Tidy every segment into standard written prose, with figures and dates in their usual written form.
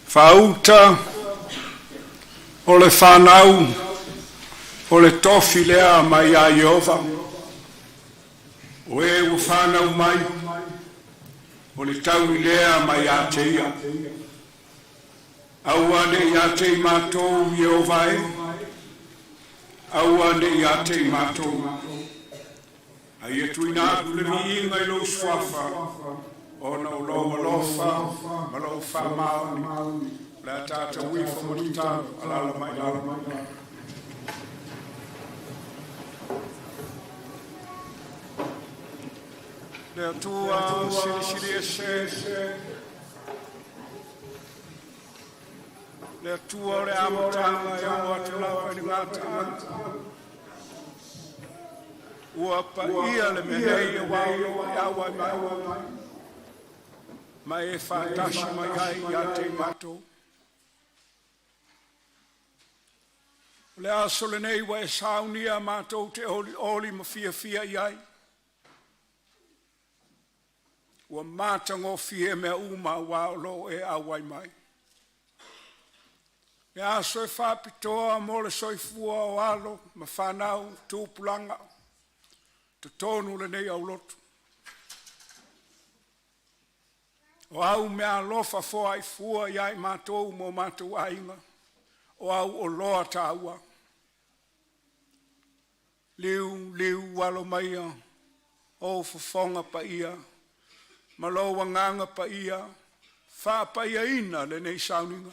Faauta o le fanau o le tofi lea mai ia Ieova, o e ua fanau mai, o le taui lea mai ia te Ia. Aua ne i ia te i matou Ieova e, aua ne i ia te i matou, a ia tuuina atu le viiga i lou Suafa, ona o lou alofa ma lou faamaoni, o le a tatou ifo ma tatalo, alaala mai i lalo. Le Atua Silisili Ese, le Atua o le amataga e oo atu lava i le gataaga, ua paia le mea nei aua o lou e auai mai ma e faatasi mai ai ia te i matou. O le aso lenei ua e saunia matou te olioli ma fiafia i ai, ua matagofie mea uma aua o lo o e auai mai. Le aso e faapitoa mo le soifua o alo ma fanau, tupulaga i totonu o lenei aulotu. O au meaalofa foai fua ia i matou ma o matou aiga, o auoloa taua. Liu liu alo maia ou fofoga paia ma lou agaga paia e faapaiaina lenei sauniga.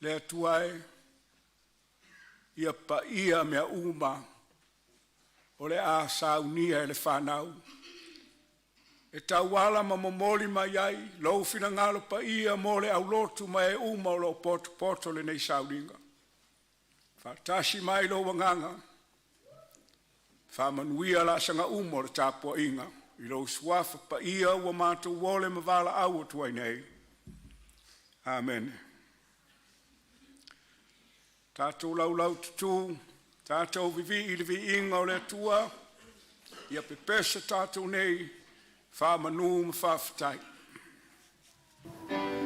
Le Atua e, ia paia mea uma o le a saunia e le fanau e tauala ma momoli mai ai lou finagalo paia mo le aulotu ma e uma o lo o potopoto i lenei sauniga. Faatasi mai lou agaga, faamanuia laasaga uma o le tapuaiga i lou Suafa paia ua matou ole ma valaau atu ai nei. Amene. Tatou laulau tutu, tatou vivii i le viiga o le Atua, ia pepesa tatou nei faamanu ma faafetai. Pese.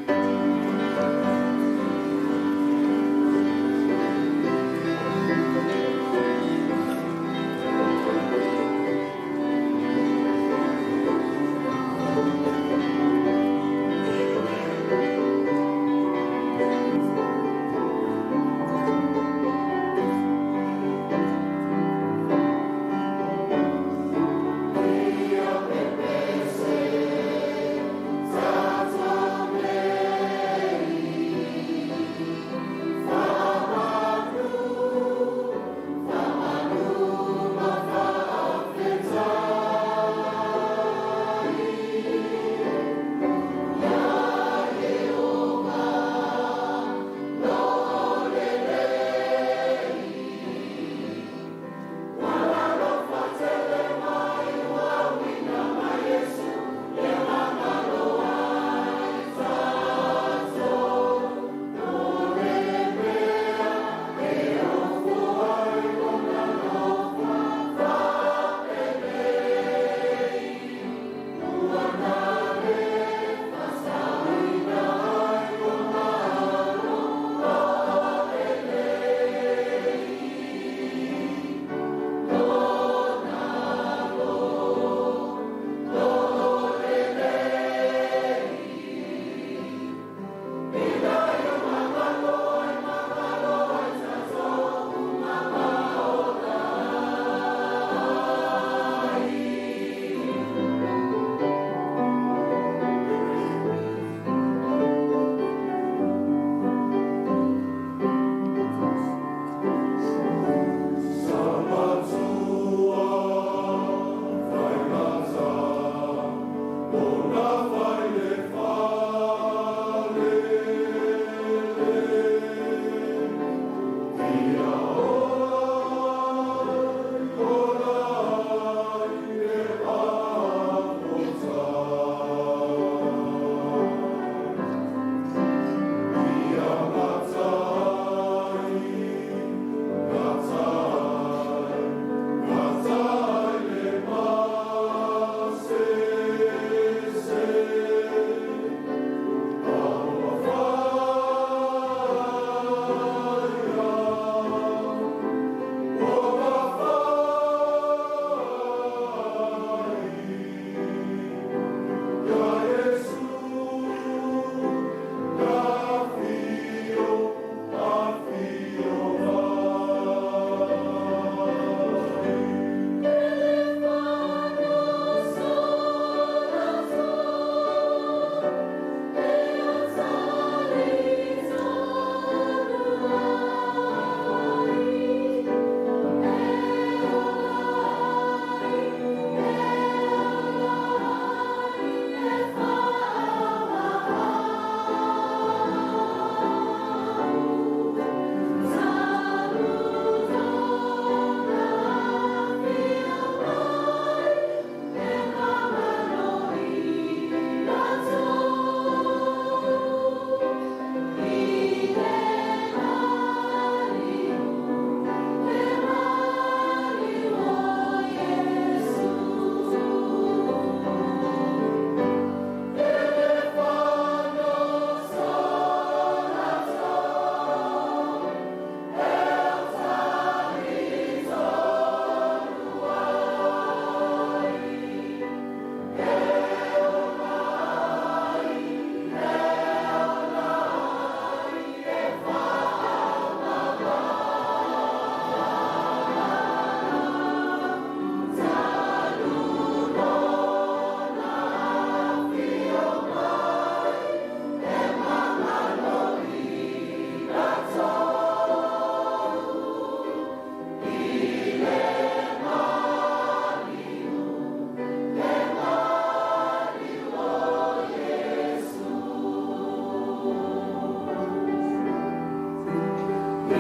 Le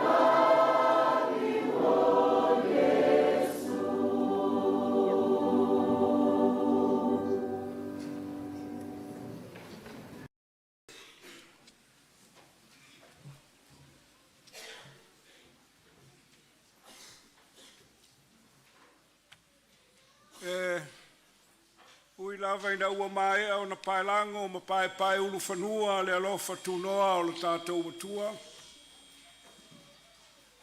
maliu o Iesu. E ui lava ina ua maea ona paelago ma paepaeulufanua le alofa tunoa o lo tatou Atua,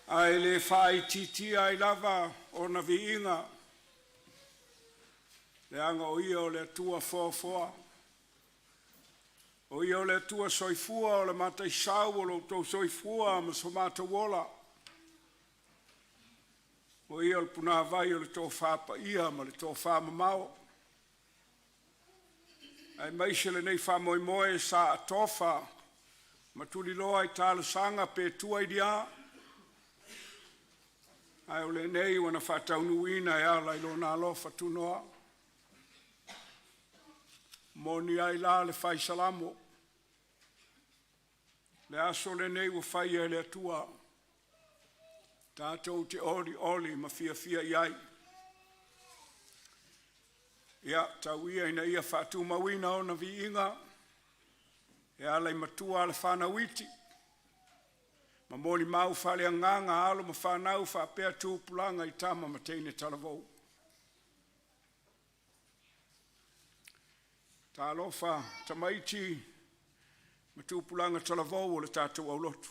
ae le faaitiitia ai lava ona viiga, leaga o Ia o le Atua foafoa, o Ia o le Atua soifua, o le Mataisau o lo outou soifua ma so matou ola. O Ia o le punavai o le tofa paia ma le tofamamao, aemaise lenei faamoemoe sa atofa ma tuliloa i talosaga pe tua i ni a, ae o lenei ua na faataunuuina e ala i Lona alofa tunoa. E moni ai la le fai Salamo, “O le aso lenei ua faia e le Atua, tatou te olioli ma fiafia i ai.” Ia tau ia ina ia faatumauina Ona viiga e ala i matua alofanau iti ma molimau faaleagaga a alo ma fanau faapea tupulaga i tama ma teine talavou. Talofa tamaiti ma tupulaga talavou o le tatou aulotu,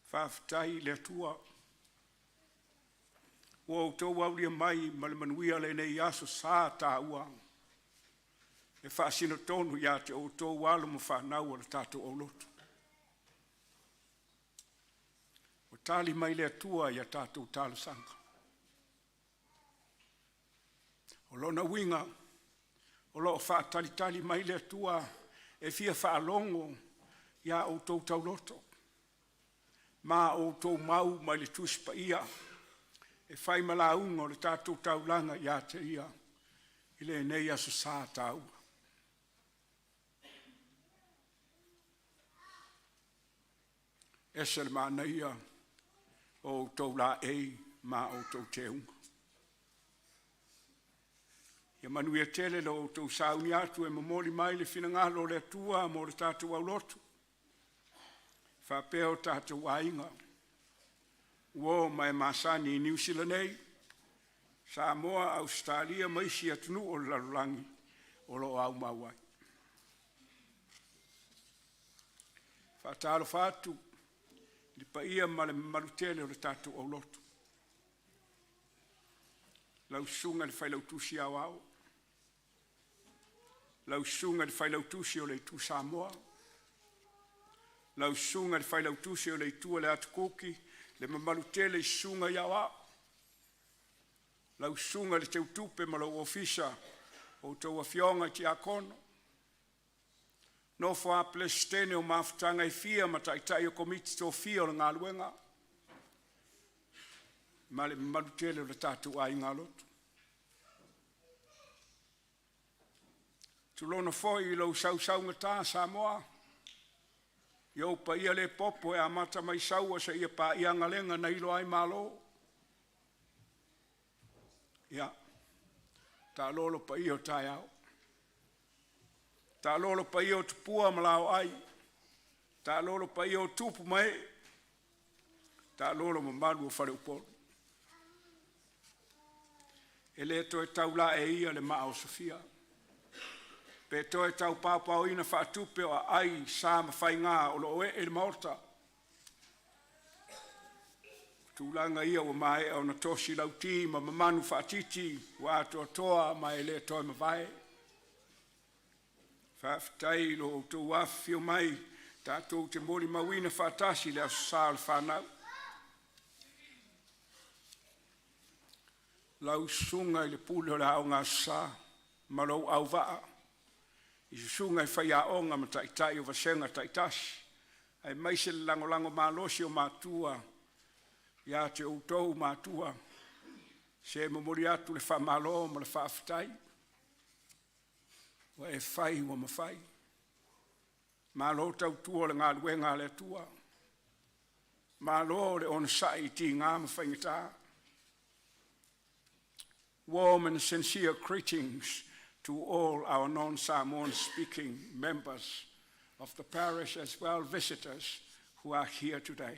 faafetai i le Atua ua outou aulia mai ma le manuia lenei aso sa taua e faasino tonu ia te outou alo ma fanau o le tatou aulotu. Ua tali mai le Atua i a tatou talosaga. O lona uiga o lo o faatalitali mai le Atua e fia faalogo ia outou tauloto ma a outou mau mai le Tusi Paia e fai ma lauga o le tatou taulaga ia te Ia i lenei aso sa taua. E ese le manaia o outou laei ma a outou teuga. Ia manuia tele lo outou sauni atu e momoli mai le finagalo o le Atua mo le tatou aulotu faapea o tatou aiga, uo ma e masani i Niu Sila nei, Samoa, Ausetalia ma isi atunuu o le lalolagi o lo o aumau ai. E faatalofa atu i le paia ma le mamalu tele o le tatou aulotu, lau Susuga i le Failautusi Aoao, lau Susuga i le Failautusi o le Itu Samoa, lau Susuga i le Failautusi o le Itu a le Atu Kuki, le mamalu tele i susuga i aoao, lau susuga i le Teutupe ma lou ofisa, a outou afioga i tiakono, nofo a Peresetene o mafutaga e fia ma taitai o Komiti tofia o le galuega, ma le mamalu tele o le tatou aiga lotu. Tulouna foi lou sausaugata Samoa i ou paia le popo e amata mai Saua seia paia Agalega na iloa ai Malo. Ia, taalolo paia o taeao, taalolo paia o tupua ma laoai, taalolo paia o tupu ma ee, taalolo mamalu o faleupolu. E le toe tau laeia le maaosofia pe toe tau paopaoina faatupe o aai sa ma faiga o lo o ee i le Maota. O tulaga ia ua maea ona tosi lauti ma mamanu faatiti ua atoatoa ma e le toe mavae. Faafetai i lo outou afifio mai tatou te molimauina faatasi le Aso Sa o le fanau. Lau Susuga i le Pule o le Aoga Aso Sa ma lou auvaa, i susuga i faiaoga ma taitai o vasega taitasi, aemaise le lagolago malosi o matua ia te outou matua. Se momoli atu le faamalo ma le faafetai ua e fai ua mafai, malo tautua i le galuega a le Atua, malo le onosai i tiga ma faigata. Warm and sincere greetings to all our non-Samoan speaking members of the parish as well visitors who are here today.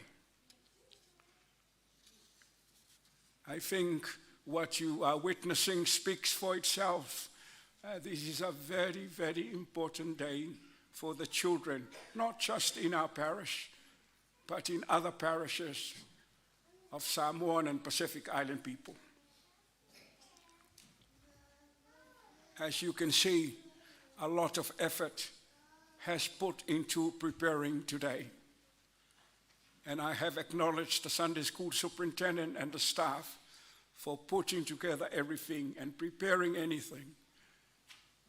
I think what you are witnessing speaks for itself. This is a very, very important day for the children, not just in our parish, but in other parishes of Samoan and Pacific Island people. As you can see, a lot of effort has put into preparing today. And I have acknowledged the Sunday school superintendent and the staff for putting together everything and preparing anything.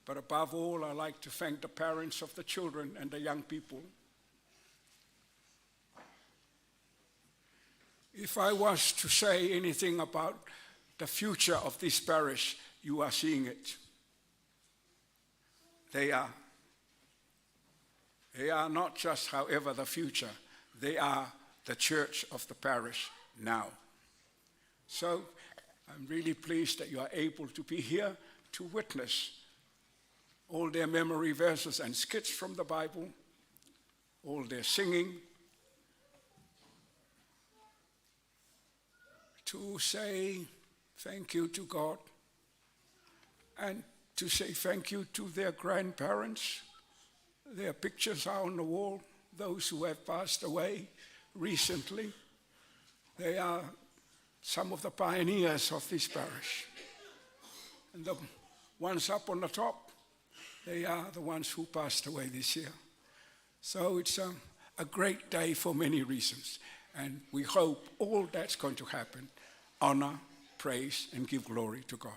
But above all, I'd like to thank the parents of the children and the young people. If I was to say anything about the future of this parish, you are seeing it. They are not just, however, the future, they are the church of the parish now. So I'm really pleased that you are able to be here to witness all their memory verses and skits from the Bible, all their singing, to say thank you to God and to say thank you to their grandparents. Their pictures are on the wall, those who have passed away recently. They are some of the pioneers of this parish. And the ones up on the top, they are the ones who passed away this year. So it's a great day for many reasons. And we hope all that's going to happen, honor, praise, and give glory to God.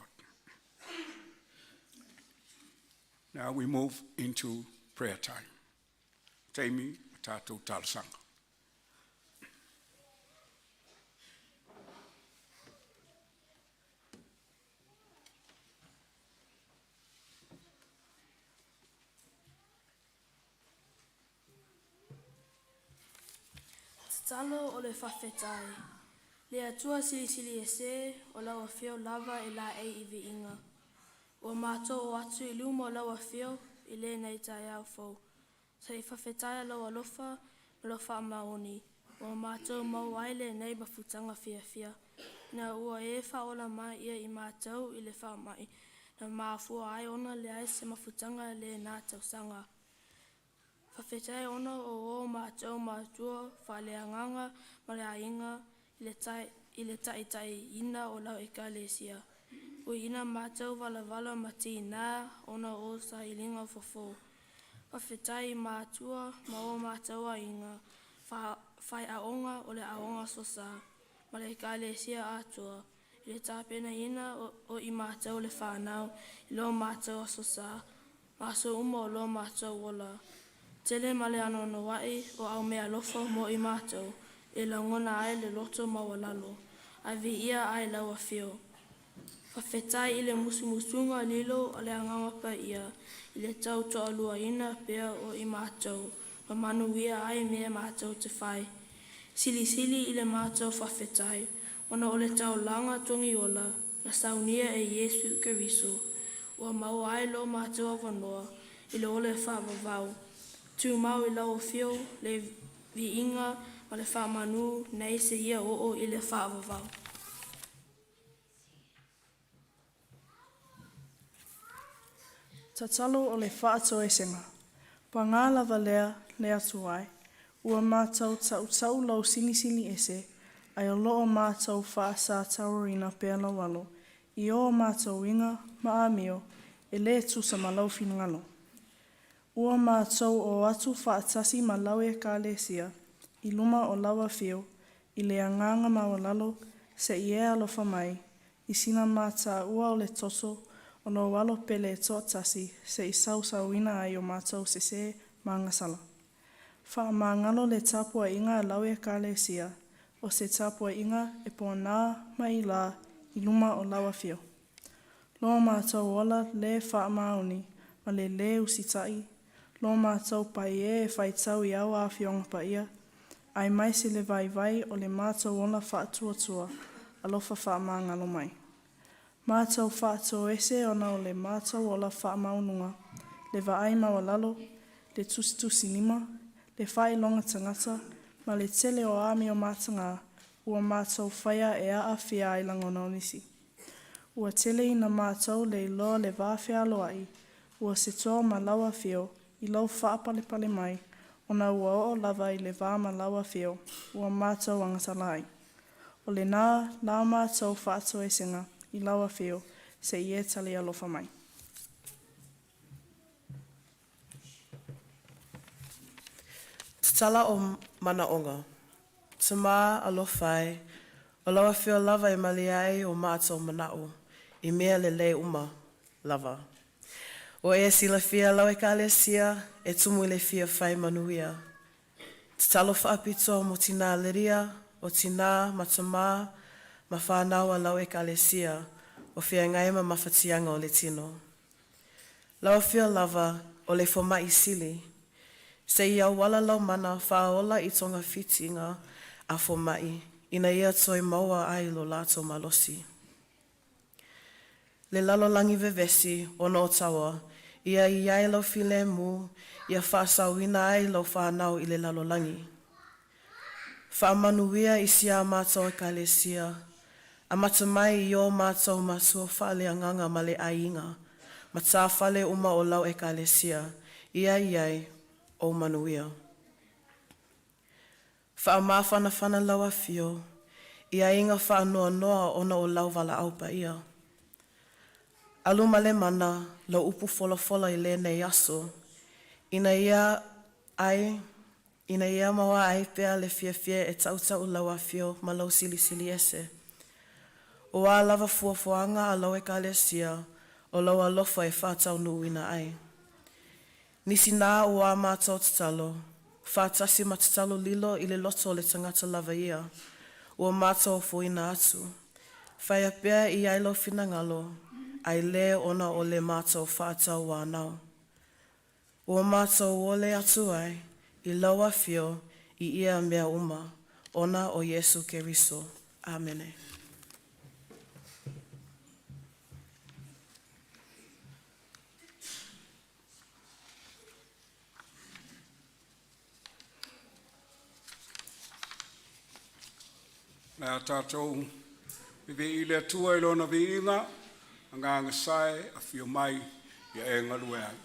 Now we move into prayer time. Taimi tatou talosaga. Tatalo o le Faafetai. Le Atua Silisili Ese, o lau Afio lava e laei i viiga. Ua matou o atu i luma o lau Afio i lenei taeao fou, se i faafetaia lou alofa ma lou faamaoni, ua matou maua ai lenei mafutaga fiafia, ina ua e faaola mai ia i matou i le faamai na mafua ai ona leai se mafutaga i lena tausaga. Faafetai ona o o matou matua faaleagaga ma le aiga i le taitaiina o lau Ekalesia. Ui ina matou valavala ma tiinā ona o sailiga fofo. Faafetai i matua ma o matou aiga faiaoga o le Aoga Aso Sa ma le Ekalesia atoa i le tapenaina o i matou le fanau i lo matou Aso Sa ma aso uma o lo matou ola. Tele ma le anoanoai o au meaalofa mo i matou e lagona ai le loto maualalo, ae viia ai lau Afio. Faafetai i le musumusuga lilo a le Agaga Paia i le tau toaluaina pea o i matou ma manuia ai mea matou te fai. Silisili i le matou faafetai ona o le taulaga togiola na saunia e Iesu Keriso ua maua ai lo matou avanoa i le ola faavavau. Tumau i lau Afio le viiga ma le faamanu nei seia oo i le faavavau. Tatalo o le Faatoesega. Paga lava lea, le Atua e, ua mātou tautau lau Silisili Ese, ae o loo mātou faasatauaina pea lau Alo, i o mātou uiga ma amio e lē tusa ma lau finagalo. Ua mātou o atu faatasi ma lau Ekalesia i luma o lau Afio i le agaga maualalo se i e alofa mai i sina mataua o le toto o lou Alo pele e toatasi se i sausauina ai o matou sesē ma agasala. Faamagalo le tapuaiga a lau Ekalesia, o se tapuaiga e ponā ma ilā. i luma o lau Afio. Lo mātou ola lē faamaoni ma le lē usita'i, lo mātou paiē e faitau i au Afioga Paia, aemaise le vaivai o le mātou ola faatuatua, alofa faamagalo mai. Mātou faatoese ona o le mātou ola faamaualuga, le vaai maualalo, le tusitusilima, le faailoga tagata, ma le tele o amio mataga ua mātou faia e aafia ai lagona o nisi. Ua tele ina mātou le iloa le va fealoa'i ua setoa ma lau Afio i lou faapalepale mai ona ua oo lava i le va ma lau Afio ua mātou agatala ai. O lenā la mātou faatoesega i lau Afio se i e tali alofa mai. Tatala o manaoga. Tamā alofa e, o lau Afio lava e malie ai o mātou manaʻo, i mea lelei uma lava. Ua e silafia lau Ekalesia e tumu i le fia fai manuia. Tatalo faapitoa mo tinā Lydia, o tinā ma tamā ma whānau a lau Ekalesia o feagai ma mafatiaga o le tino. Lau Afio lava o le Fomaʻi Sili, se i auala lau mana faaola i togafitiga a fomaʻi ina ia toe maua ai lo latou malosi. Le lalolagi vevesi ona o taua, ia i ai lau filemu, ia faasaoina ai lau whānau i le lalolagi. Faamanuia i si a mātou ekalesia, amata mai i o mātou matua faaleagaga ma le aiga, ma tāfale uma o lau ekalesia, ia i ai ou manuia. Faamafanafana lau afio, i aiga faanoanoa ona o lau valaau paia. Alu ma le mana, lau upu folafola i lenei aso, ina ia ai, ina ia maua ai pea le fiafia e tautaʻu lau Afio ma lau Silisili Ese. O a lava fuafuaga a lau Ekalesia, o lau alofa e faataunuuina ai. Nisi nā o a mātou tatalo, faatasi ma tatalo lilo i le loto o le tagata lava ia, ua mātou ofoina atu. Faia pea i ai lau finagalo, ae lē ona o le mātou faatauanau. Ua mātou ole atu ai i lau Afio i ia mea uma, ona o Iesu Keriso. Amene. Le a tatou vivii ile Atua i lona viiga, agaga sa e afio mai ia e galue ai.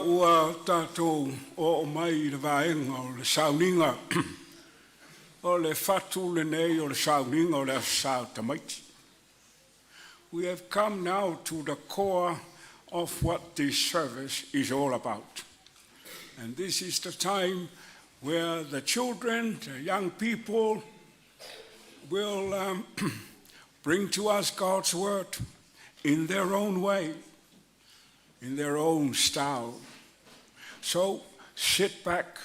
ua tatou oo mai i le vaega o le sauniga. O le fatu lenei o le sauniga o le Aso Sa o tamaiti. We have come now to the core of what this service is all about. And this is the time where the children, the young people, will bring to us God's word in their own way, in their own style. So sit back,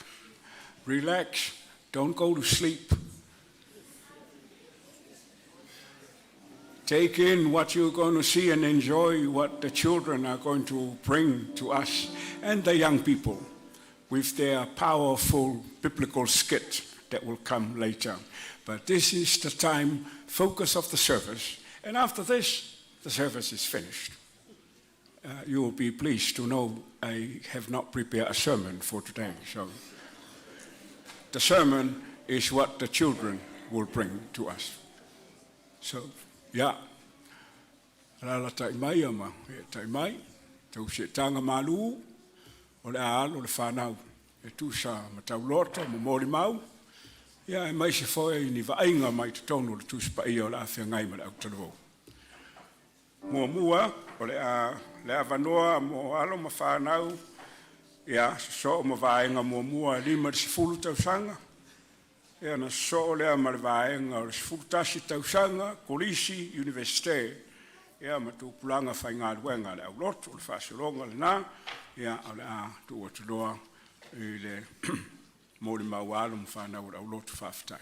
relax, don't go to sleep. Take in what you're going to see and enjoy what the children are going to bring to us and the young people with their powerful biblical skit that will come later. But this is the time focus of the service. And after this, the service is finished. You will be pleased to know I have not prepared a sermon for today. So the sermon is what the children will bring to us. So, yeah. Alaalatai mai ma eetai mai, tou seetaga malū, o le a alo le fanau e tusa ma tauloto ma molimau, ia aemaise foi ni vaaiga mai totonu o le Tusi Paia o le a feagai ma le autalavou. Muamua, o le a le avanoa mo alo ma fanau, ia sosoo ma vaega muamua 5 i le 10 tausaga, ia ona sosoo lea ma le vaega o le 11 tausaga, kolisi, Iunivesite, ia ma tupulaga faigaluega a le aulotu. O le faasologa lena, ia o le a tuu atu loa i le molimau a alo ma fanau a le aulotu. Faafetai.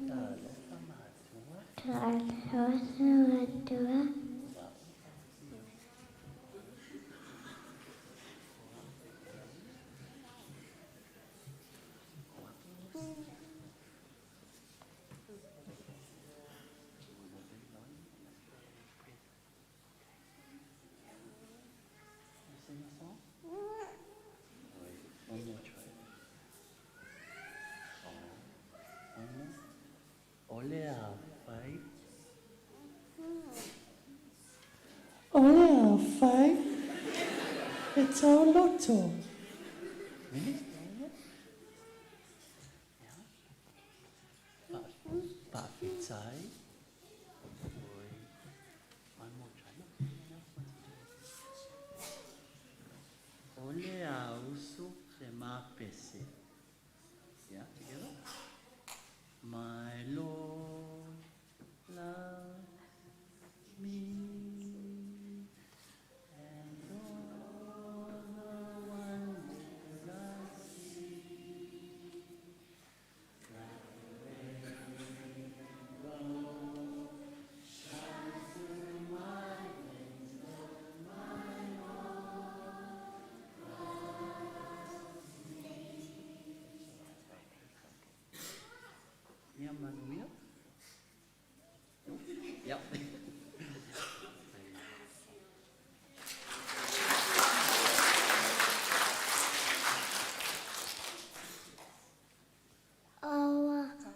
Talofa matua. O le a fai. O le a fai. E tauloto. Really? Yeah. Fa'afetai. Oi. One more try. Look, anyone else wants to do it? O le a uso le mapese. Yeah, together. My Lord loves me, and all the wonders I see, like the rainbow shines through my veins, oh my Lord loves me. Ia manuia? Yep. Alofa.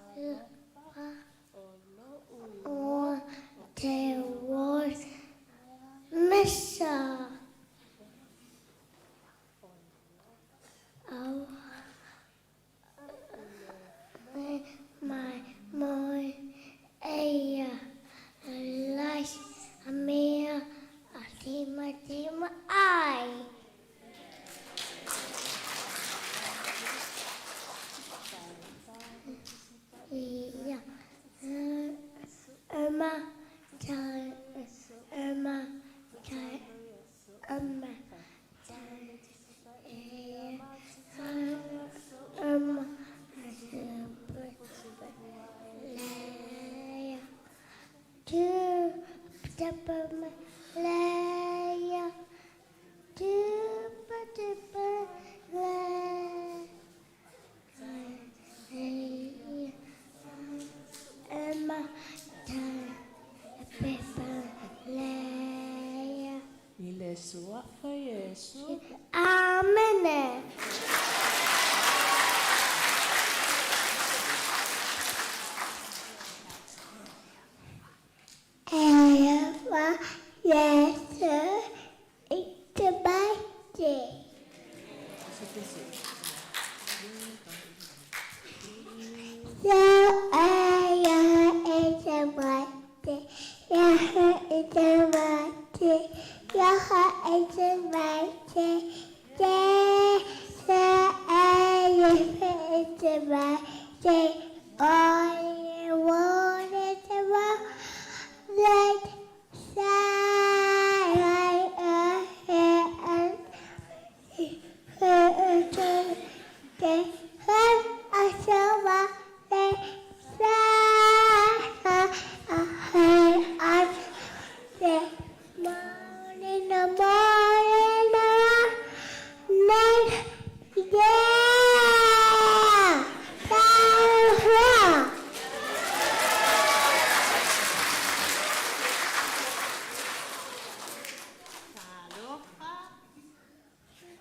Talofa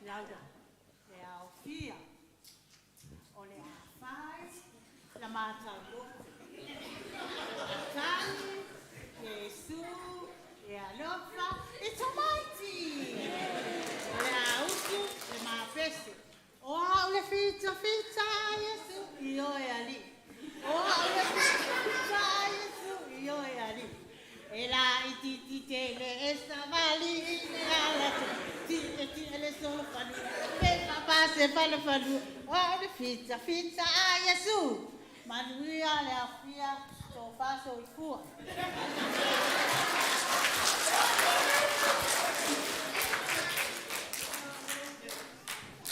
lava le aofia o le a fai la matou lotu. Tali Iesu e alofa e tamaiti. O le a usu le mapese. O au le fita fita a Iesu i oe alii. O au le fita fita a Iesu i oe alii. E laitiiti tele e savali i le ala tietie le solofanua pe paapaa se palefanua. O au le fita fita a Iesu. Manuia le aofia, tofa soifua.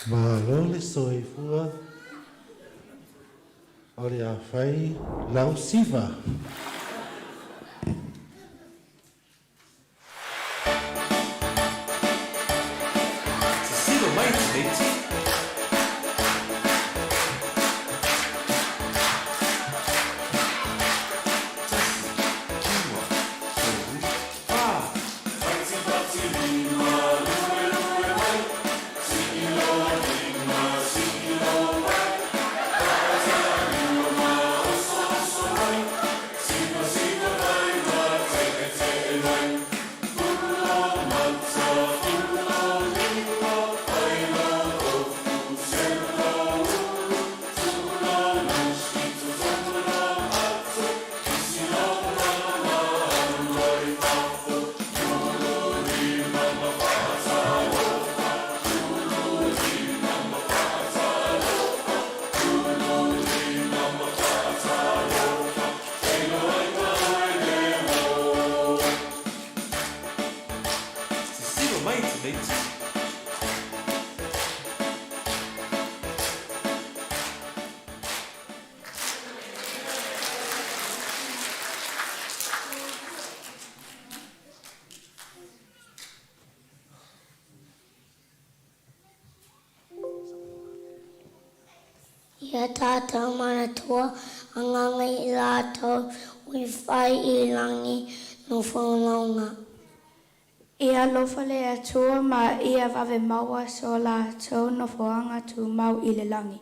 Malo le soifua. O le a fai lau siva. Sisilo mai tamaiti. Tasi, lua, tolu, fa. Sisilo mai tamaiti. Ia tātou manatua agaga i latou ua fai i lagi nofonoga. Ia alofa le Atua ma ia vave maua so latou nofoaga tumau i le lagi.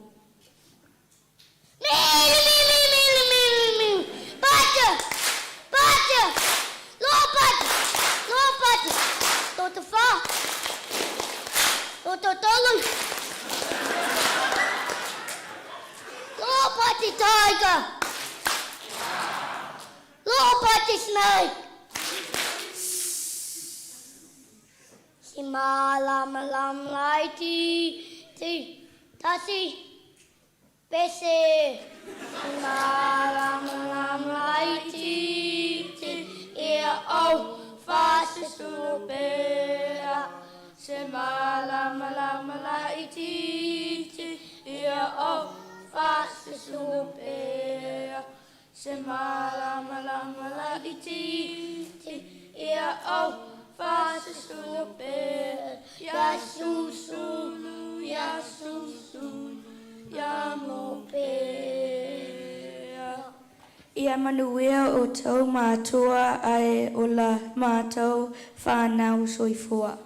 Ia manuia outou matua ae o la matou fanau. Soifua.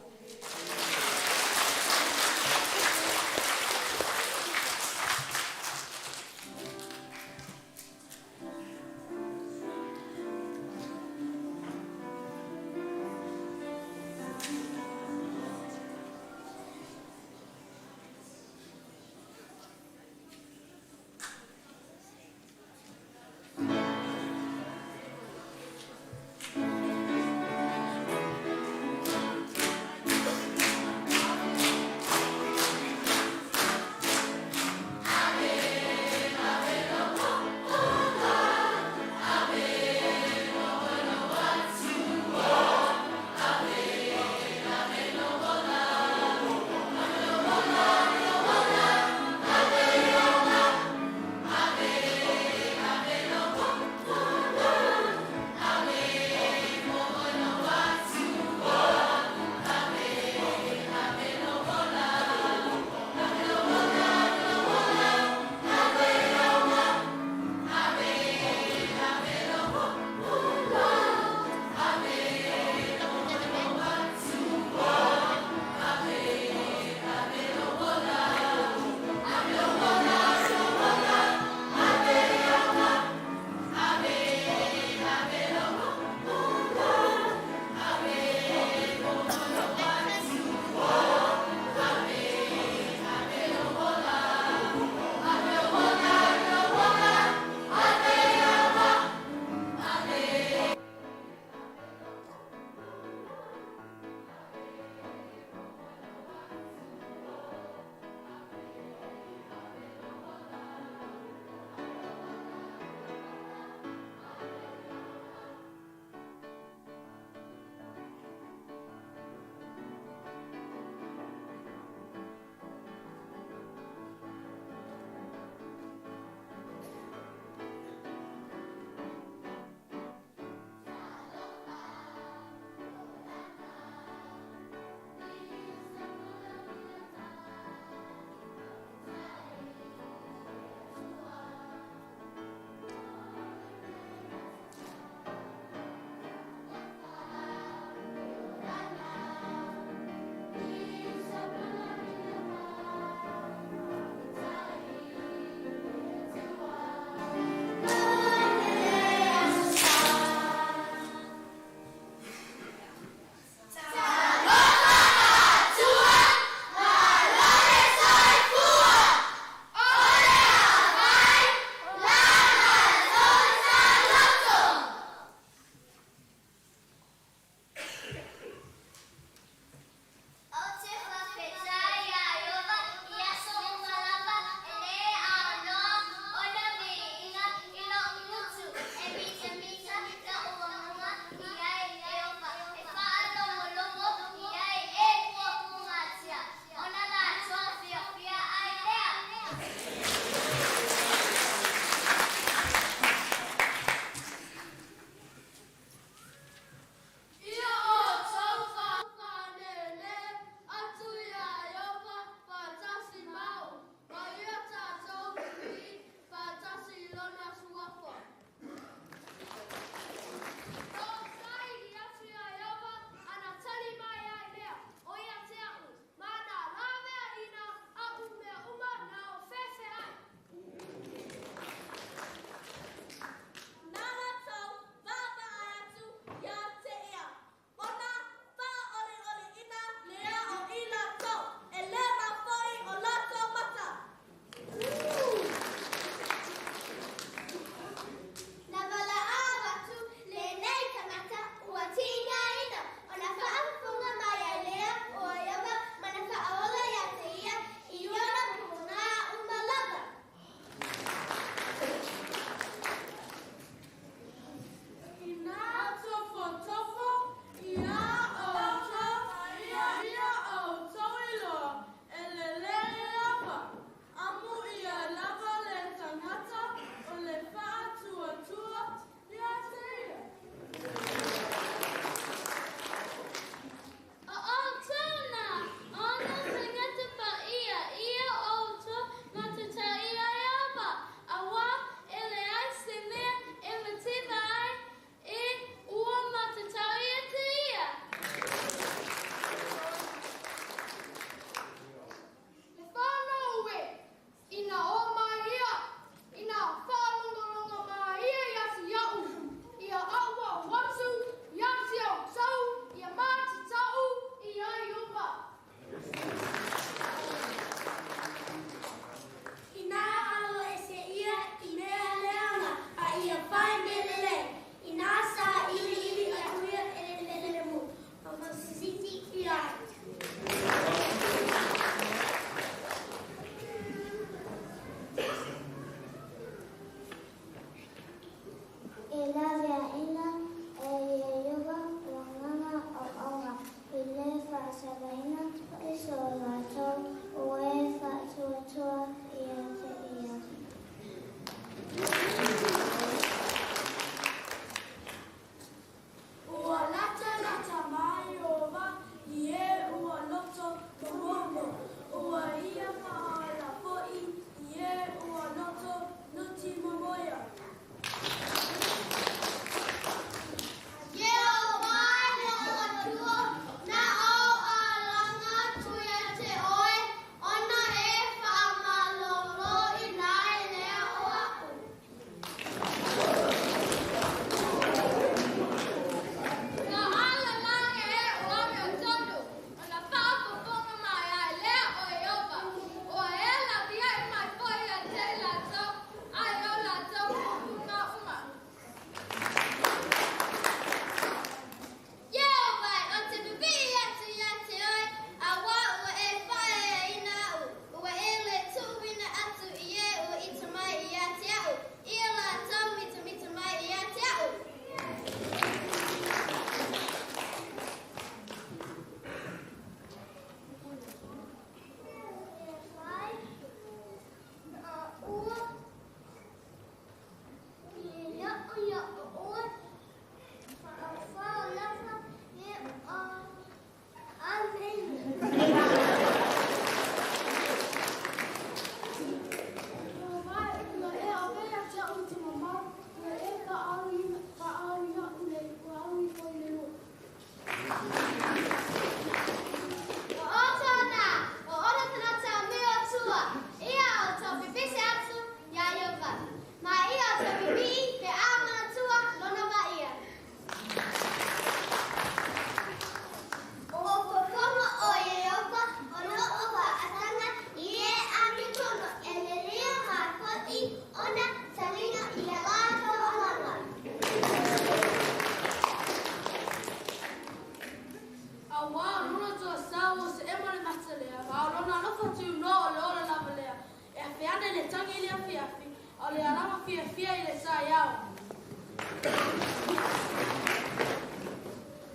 tainane le tagi i le afiafi, a o le alaga fiafia i le taeao.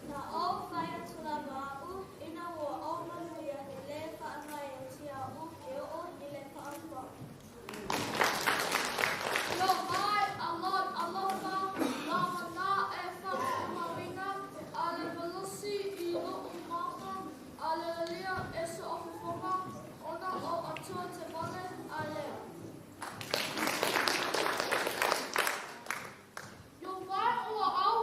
Na ou fai atu lava au, ina ua ou manuia, e lē faagaeetia au e oo i le faapaupau. Io mai alofa lava na e faatumauina a le malosi i lou maka a le lalia e so o fofoga ona o Atua te vale a lea. Io mai ua au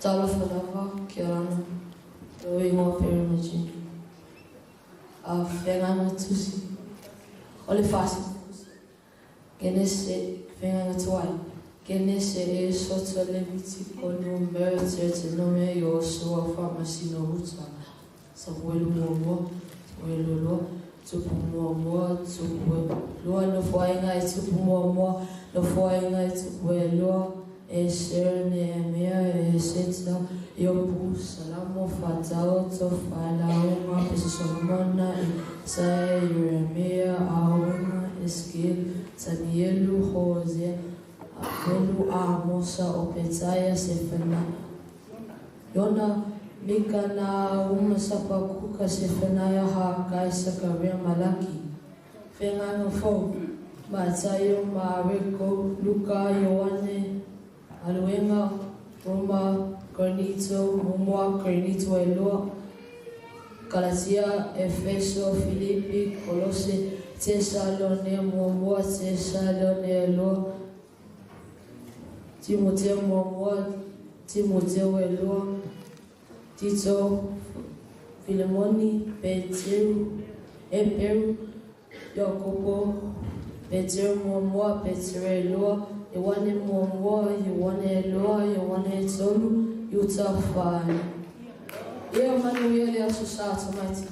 Talofa lava, Keolana, lou igoa Perry Majini. A feagaiga tusi o le Fasi, Kenese, feagaiga tuai, Kenese, Esoto, Levitiko, Numera, Teotenome, Iosoa, Faamasino, Ruta, Samuelu muamua, Samuelu lua, Tupu muamua, Tupu lua, Nofoaiga e Tupu muamua, Nofoaiga e Tupu elua, Esera, Neemia, Eseta, Iopu, Salamo, Fatao, Tofailauga, Pese Solomona, Isaia, Ieremia, Aoga, Esekiele, Tanielu, Hosea, Welu, Amosa, Opetaia, Sefana, Iona, Mika, Nauma, Sapakuka, Sefanaia, Hakai, Sakaria, Malaki. Feagaiga fou, Mataio, Mareko, Luka, Ioane, Galuega, Roma, Korinito muamua, Korinito elua, Kalatia, Efeso, Filipi, Kolose, Tesalonea muamua, Tesalonea elua, Timoteo muamua, Timoteo elua, Tito, Filemoni, Peteru, Eperu, Iakopo, Peteru muamua, Peteru elua, Ioane muamua, Ioane elua, Ioane etolu, Iuta faale. Ia manuia le Aso Sa, tamaiti.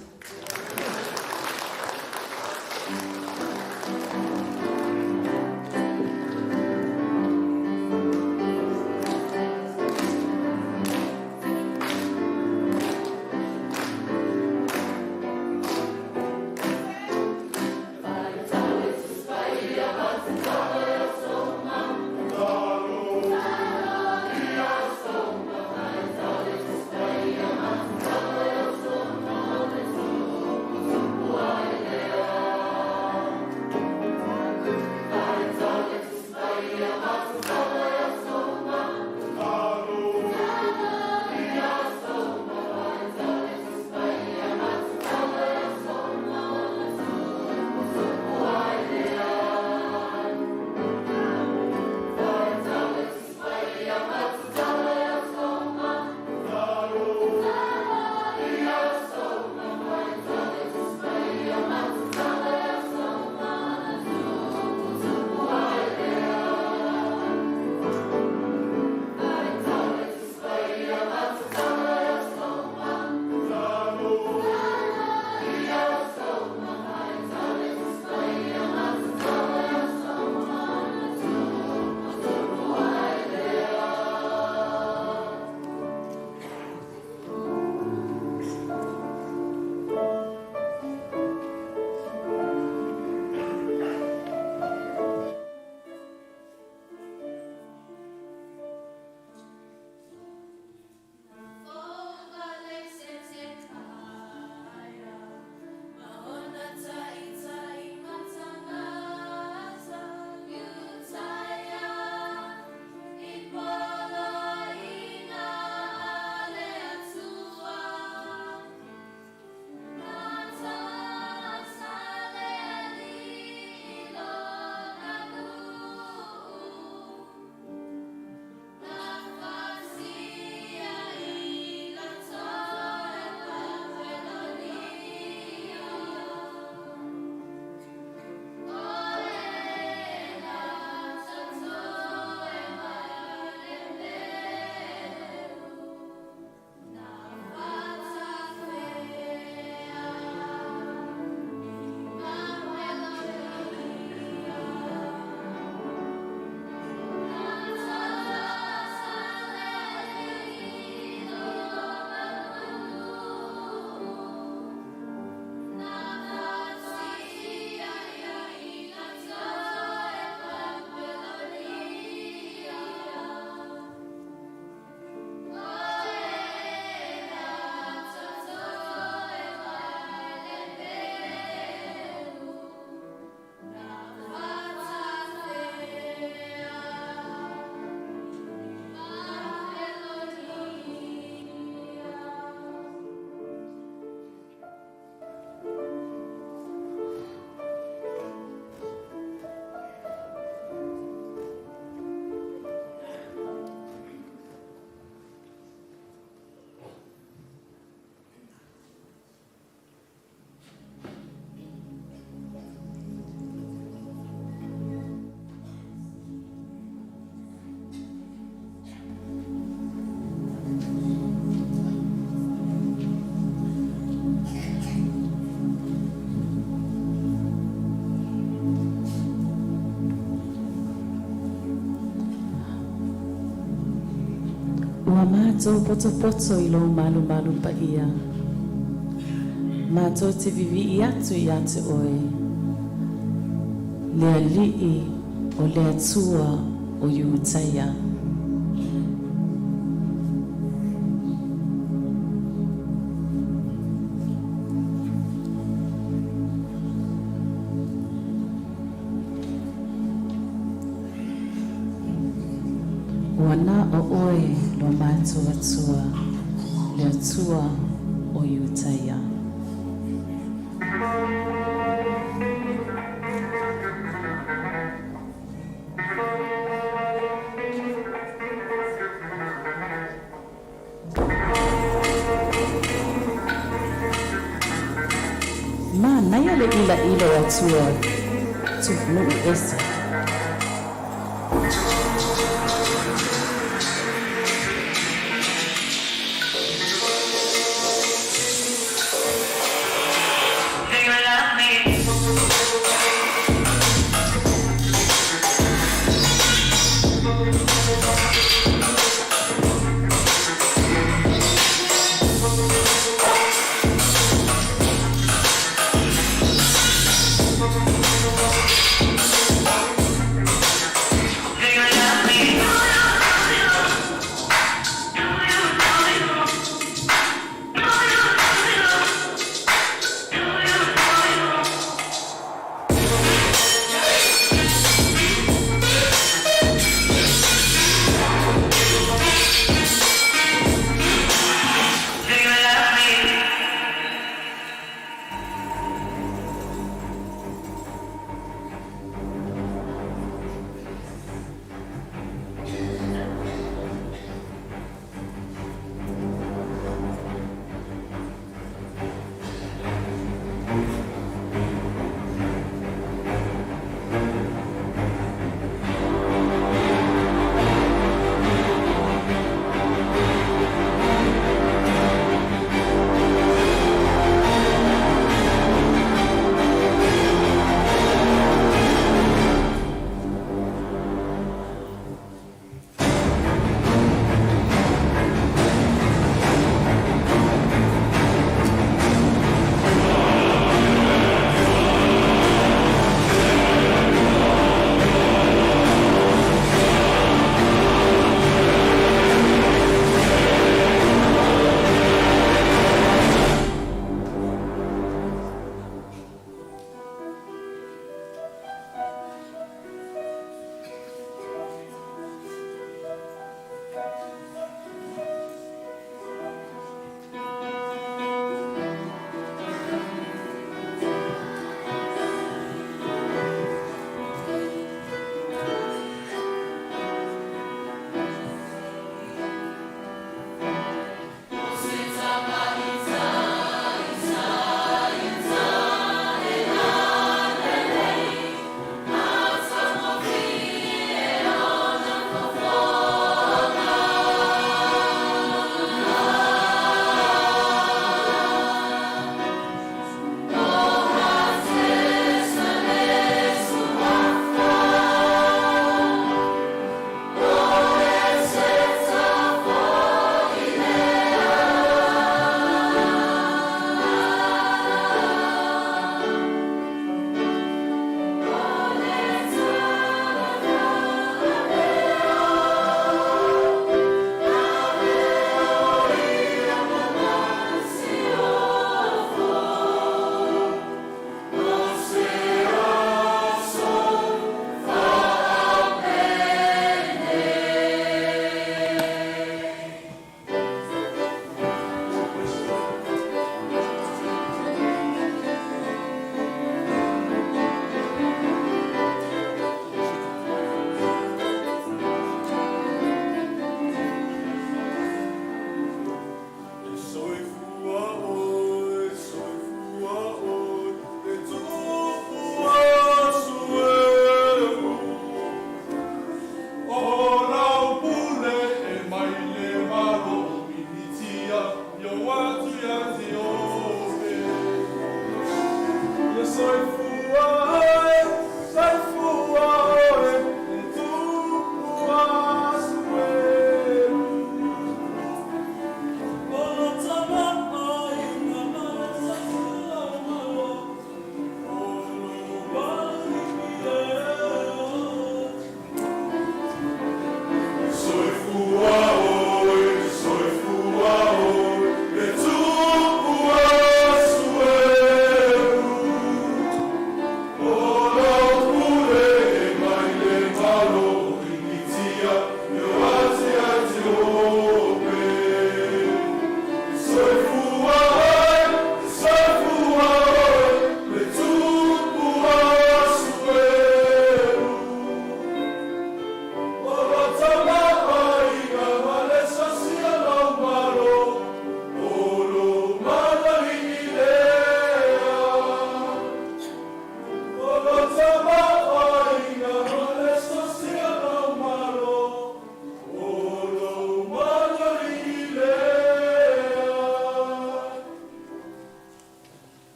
Ua mātou potopoto i lou malumalu paia. Mātou te vivi'i atu iā te Oe, le Alii o le Atua o Iutaia. Ua na o Oe lo mātou Atua, le Atua o Iutaia. Manaia le ilaila o Atua Nuu Ese.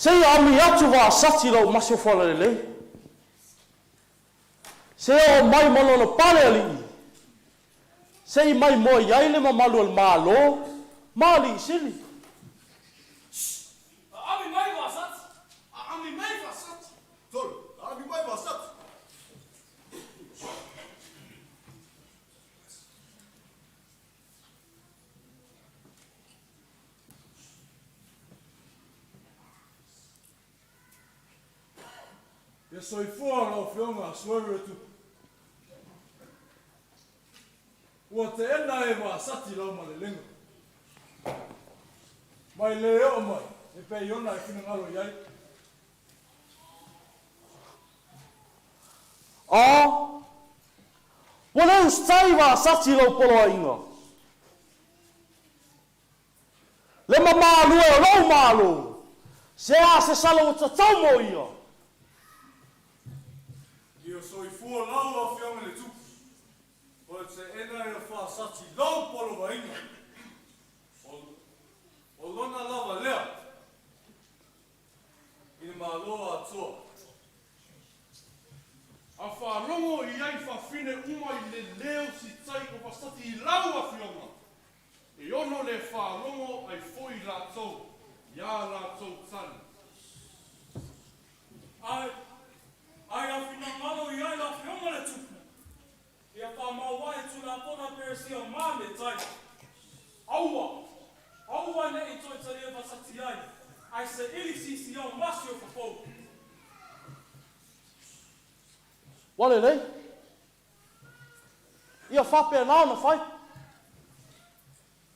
Se i ami atu Vasati i lau masiofo alalelei. Se oo mai ma lona pale alii, se i maimoa i ai le mamalu o le Malo ma alii sili. Aami mai Vasati! Aami mai Vasati! Sole, aami mai Vasati! Ia soifua lau Afioga Asuelu e Tupu. Ua teena e Vasati lau malelega. Mai le oo mai e pei ona e finagalo i ai. A, ua le usitai Vasati i lau poloaiga. Le mamalu e o lou Malo, se a se sala ua tatau mo ia? Ia soifua lau Afioga i le Tupu, o teena e Fasati lou poloaiga. O lona lava lea i le Malo atoa. A faalogo i ai fafine uma i le leo sitai o Vasati i lau afioga, e ono le faalogo ai foi latou iā latou tali. Ae, ai a finagalo i ai le Afioga i le Tupu, ia faamau ai Tulafono a Peresia ma Metai. Aua, aua ne i toe talia Vasati ai, ae saili sisiao ma siofofou. Ua lelei. Ia faapena ona fai.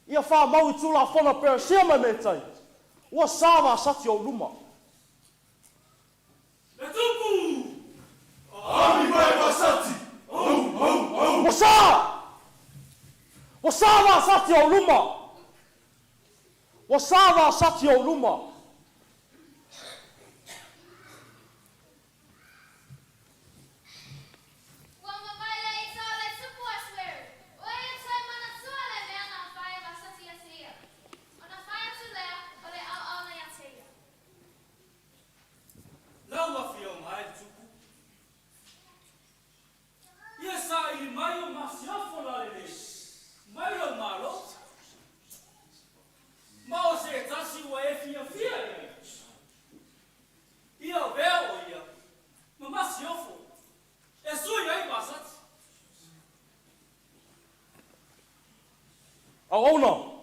Ia faamau i Tulafono a Peresia ma Metai, ua sa Vasati ou luma. Le Tupu! Aami mai Vasati! Au! Au! Au! Ua sa! Ua sa Vasati ou luma! Ua sa Vasati ou luma! Ua mavae le ita o le Tupu Asueru, ua ia toe manatua le mea na fai e Vasati ia te ia. Ona fai atu lea o le auauna ia te ia. Lau Afioga e le Tupu, ia saili mai o masiofo lalelei mai lou Malo, ma o se tasi ua e fiafia i ai. Ia avea o ia ma masiofo e sui ai Vasati. Auauna.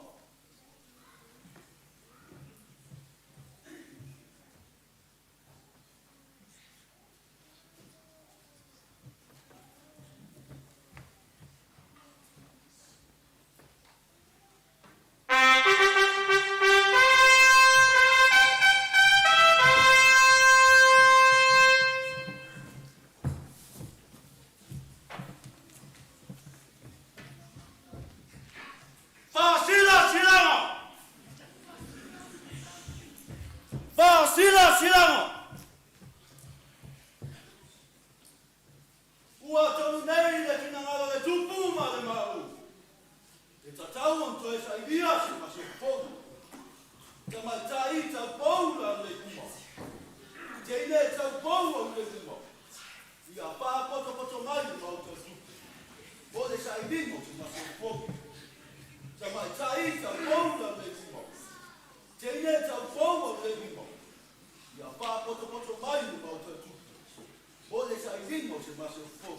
Faasilasila! Faasilasilaga! Ua tonu nei le finagalo o le Tupu ma le Malu, e tatau ona toe sailia se masiofo fou. Tamaitai taupou la nei uma, teine taupou au nei uma, ia faapotopoto mai le Maota o le Tupu mo le sailiga o se masiofo fou. Tamaitai taupou la nei uma, teine taupou au nei uma, ia faapotopoto mai le Maota o le Tupu mo le sailiga o se masiofo fou.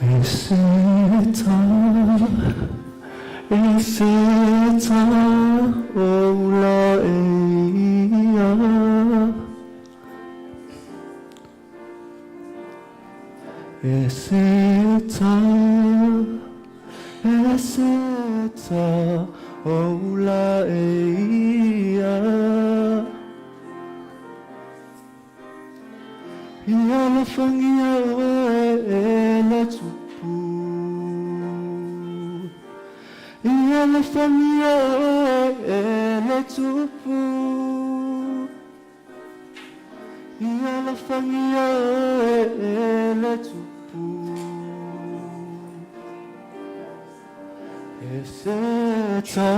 E seta, e seta o la e ia. E seta, e seta o la e ia. Ia alofagia oe e le Tupu. Ia alofagia oe e le Tupu. Ia alofagia oe e le Tupu. E seta.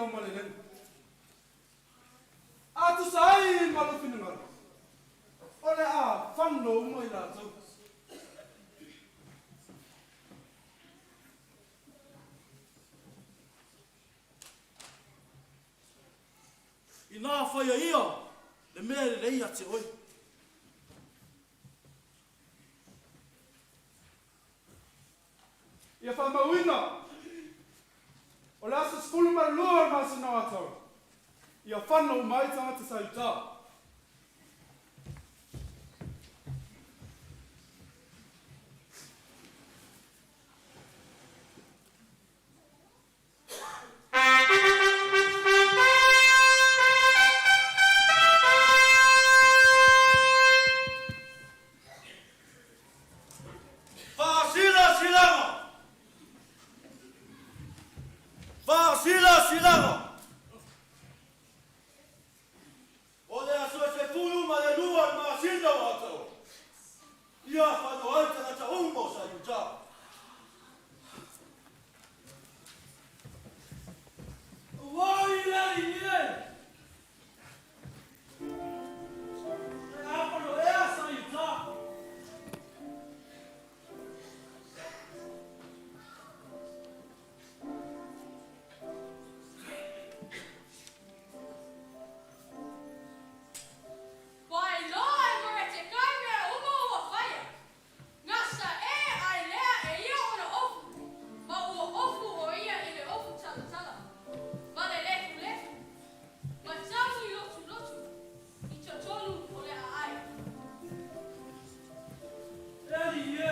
lau malelega. A tusa ai ma lou finagalo, o le a fano uma i latou. Inā faia ia le mea e lelei ia te oe. Ia faamauina, o le aso 12 o le masina o Ataola, ia fano uma ai tagata sa Iutā. Faasilasilaga! Faasilasilaga! O le aso e 12 o le masina o Ataoa, ia fano ai tagata uma o sa Iutā. Auai le alii e! O le a fano ea sa Iutā? Ua iloa e Moretekai mea uma ua faia. Gasa ʻē a e lea e ia ona ofu, ma ua ofu ʻo ia i le ofu talatala, ma le lefulefu, ma tauli lotulotu i totonu o le ʻaʻai. E alii e,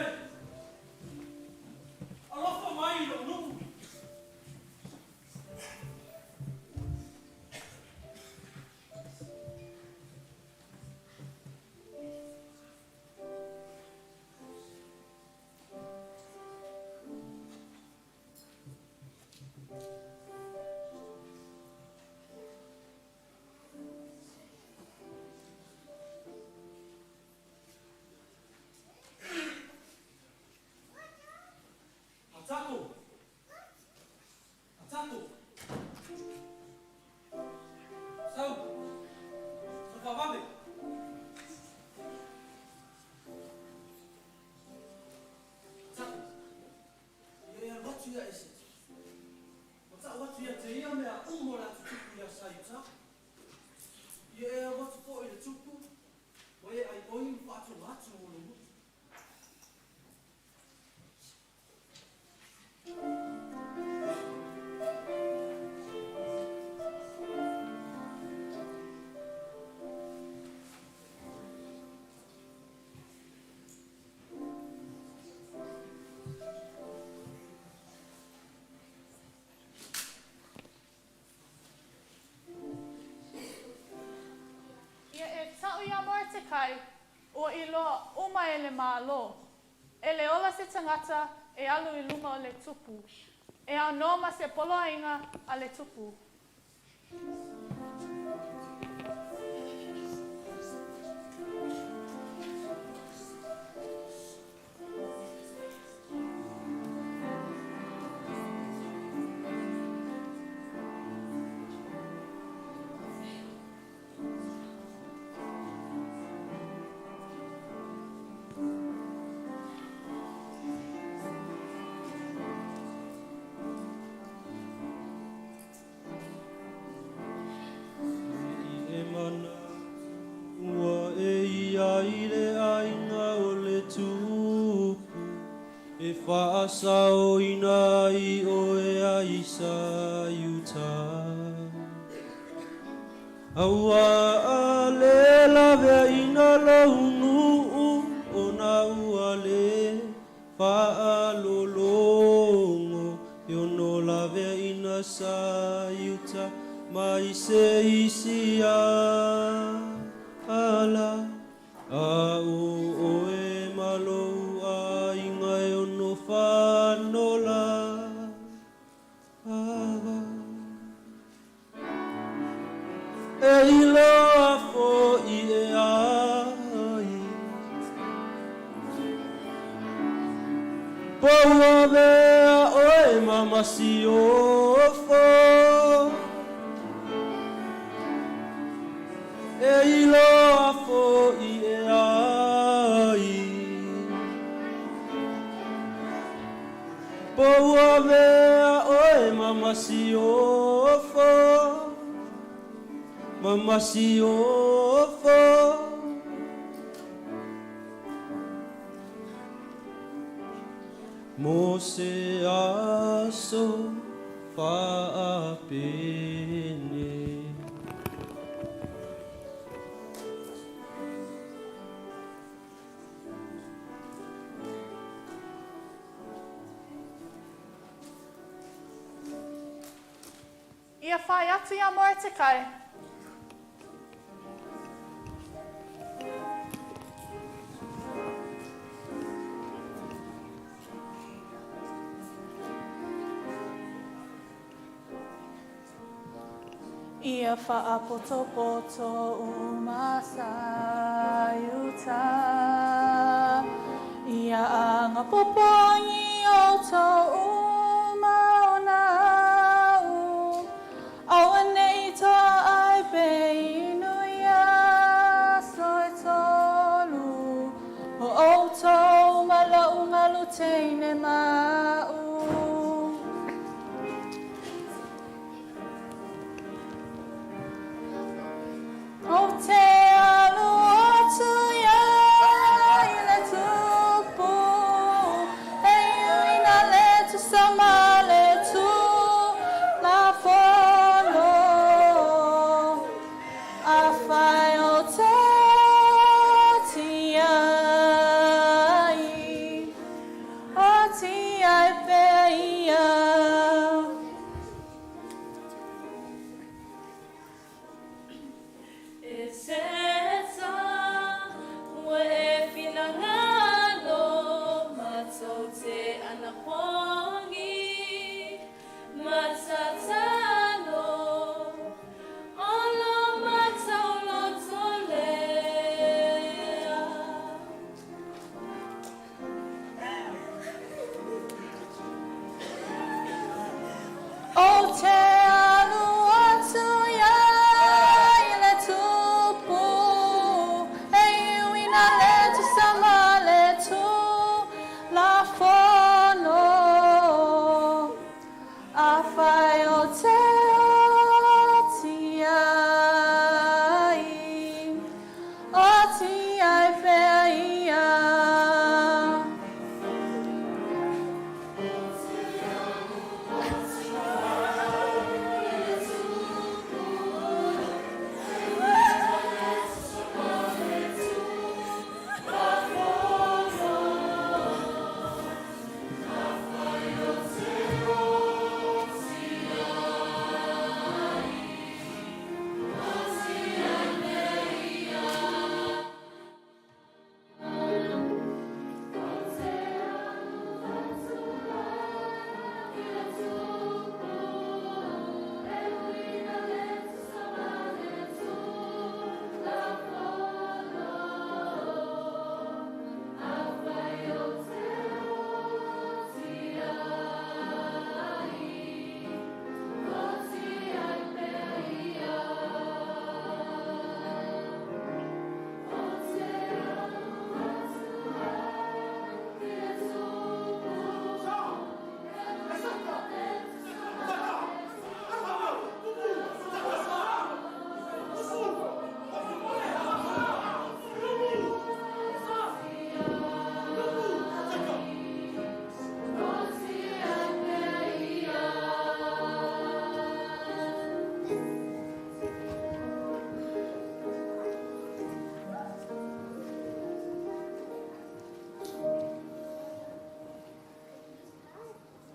alofa mai i lou nuu. Atako! Atako! Sau! Sau faavave! Atako! Ia e alu atu ia Eseti. Ma ta'u atu ia te ia mea uma o le a tutupu iā Saiuta. Ia e alu atu fo'i i le tupu, ma e ai oi ma fa'atoga atu mo lou motu. Ia e ta'u iā Moretekai, ua iloa uma e le Malo. E le ola se tagata e alu i luma o le tupu. E ao nō ma se poloaiga a le tupu. Ne i e manatua e ia i le aiga o le Tupu, e faasaoina ai oe ai sa Iuta. Auā le laveaiina lou nuu ona ua le faalologo e ono laveaiina sa Iuta mai se isi ala, a o oe ma lou aiga e ono fano lava. E iloa fo'i e ai po ua avea oe ma masiofo. E iloa foʻi e ai. Po ua avea oe ma masiofo, ma masiofo. Mo se aso faapene. Ia fai atu iā Moretekai. Ia faapotopoto uma sa i uta. Ia agapopogi outou uma ona au. Aua nei toa ai pe inu i aso e tolu. O outou ma lou galu teine ma a'u. Ou te alu atu ia i le tupu, e uiina le tusa ma le tulafono. Afai ou te oti ai, oti ai pea ia. E Seta, ua e finagalo matou te anapogi ma tatalo, o lo matou loto lea. Ou te alu atu ia i le tupu, e uiina le tusa ma le tulafono. Afai ou te oti ai, oti ai pea ia.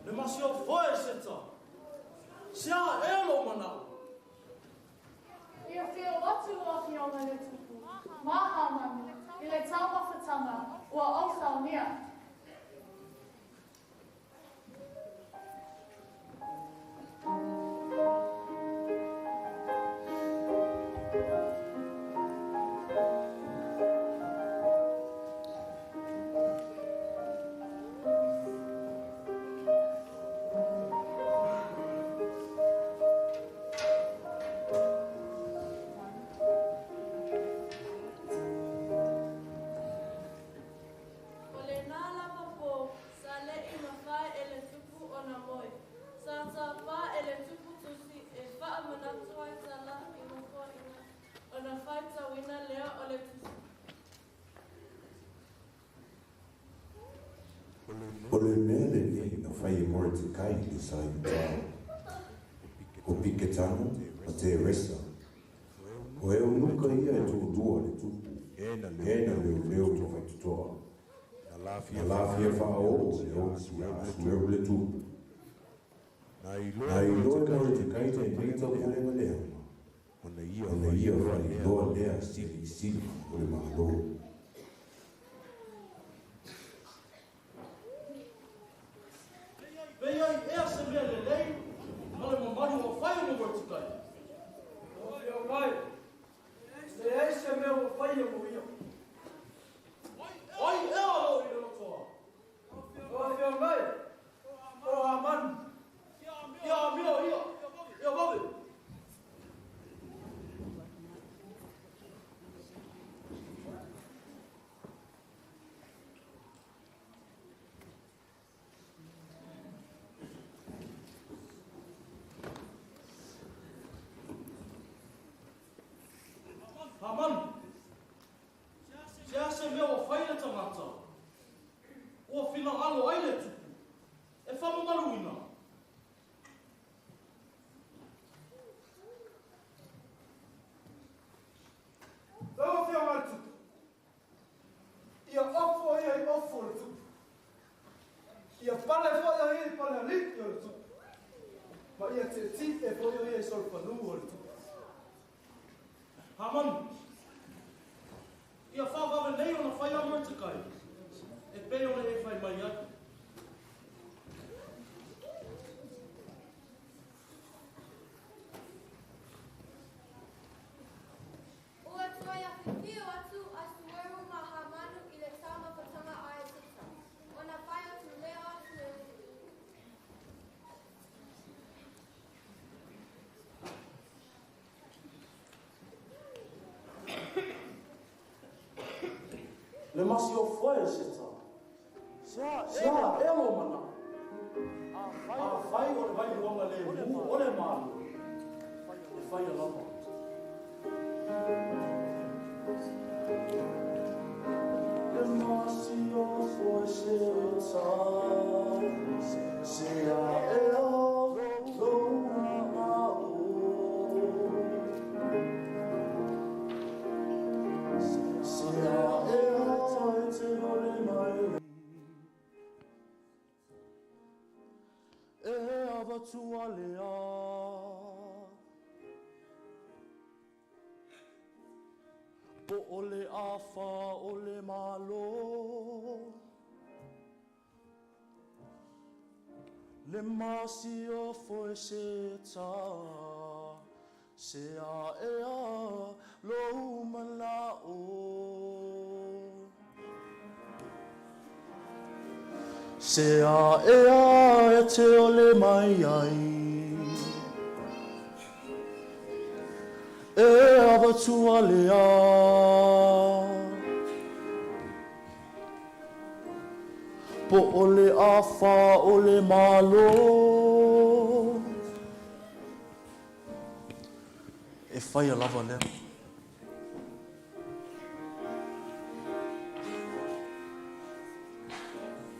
Le masiofo e Seta. Se a ea lou manao? Ia afio atu lau Afioga i le Tupu, ma Hamani, i le taumafataga ua ou saunia. O le mea lenei na fai e Moretekai le sa Iutao, o Piketana ma Teresa, o eunuka ia e toalua a le tupu, e na leoleo i le faitotoa, na lafia faaoo e le ousu e Asueru le tupu. Na iloa e Moretekai lenei taupulega leaga, ona ia faailoa lea i alii sili o le Malo. Pe i ai ea se mea lelei ma le mamalu ua faia mo Moretikai? Lau Afioga e, leai se mea ua faia mo ia. O ai ea o lo o i le lotoa? Lau Afioga e, o Hamani. Ia amio ia, ia vave. Hamani, se a se mea ua fai le tagata, ua finagalo ai le tupu, e faamamaluina? Lau Afioga i le Tupu, ia ofo ia i ofo o le Tupu, ia pale foi o ia i pale alii o le Tupu, ma ia tietie foi o ia i solofanua o le Tupu. Hamani, ia faavave nei ona fai a Moretikai, e pei ona e fai mai ai. Ua toe afifio atu Asueru ma Hamanu i le taumafataga a Eseta, ona fai atu lea o Asueru. Le masiofo e Eseta, se a ea lou manao? Afai o le vailuaga lemu o le Malo, e faia lava. Le masiofo e Eseta, se a ea lou manao? Se a ea e te ole mai. E avatua lea. Po o le afa o le Malo. Le masiofo e Eseta, se a ea lou manao? Se a ea e te ole mai ai. E avatua lea. Po o le afa o le Malo. E faia lava lea.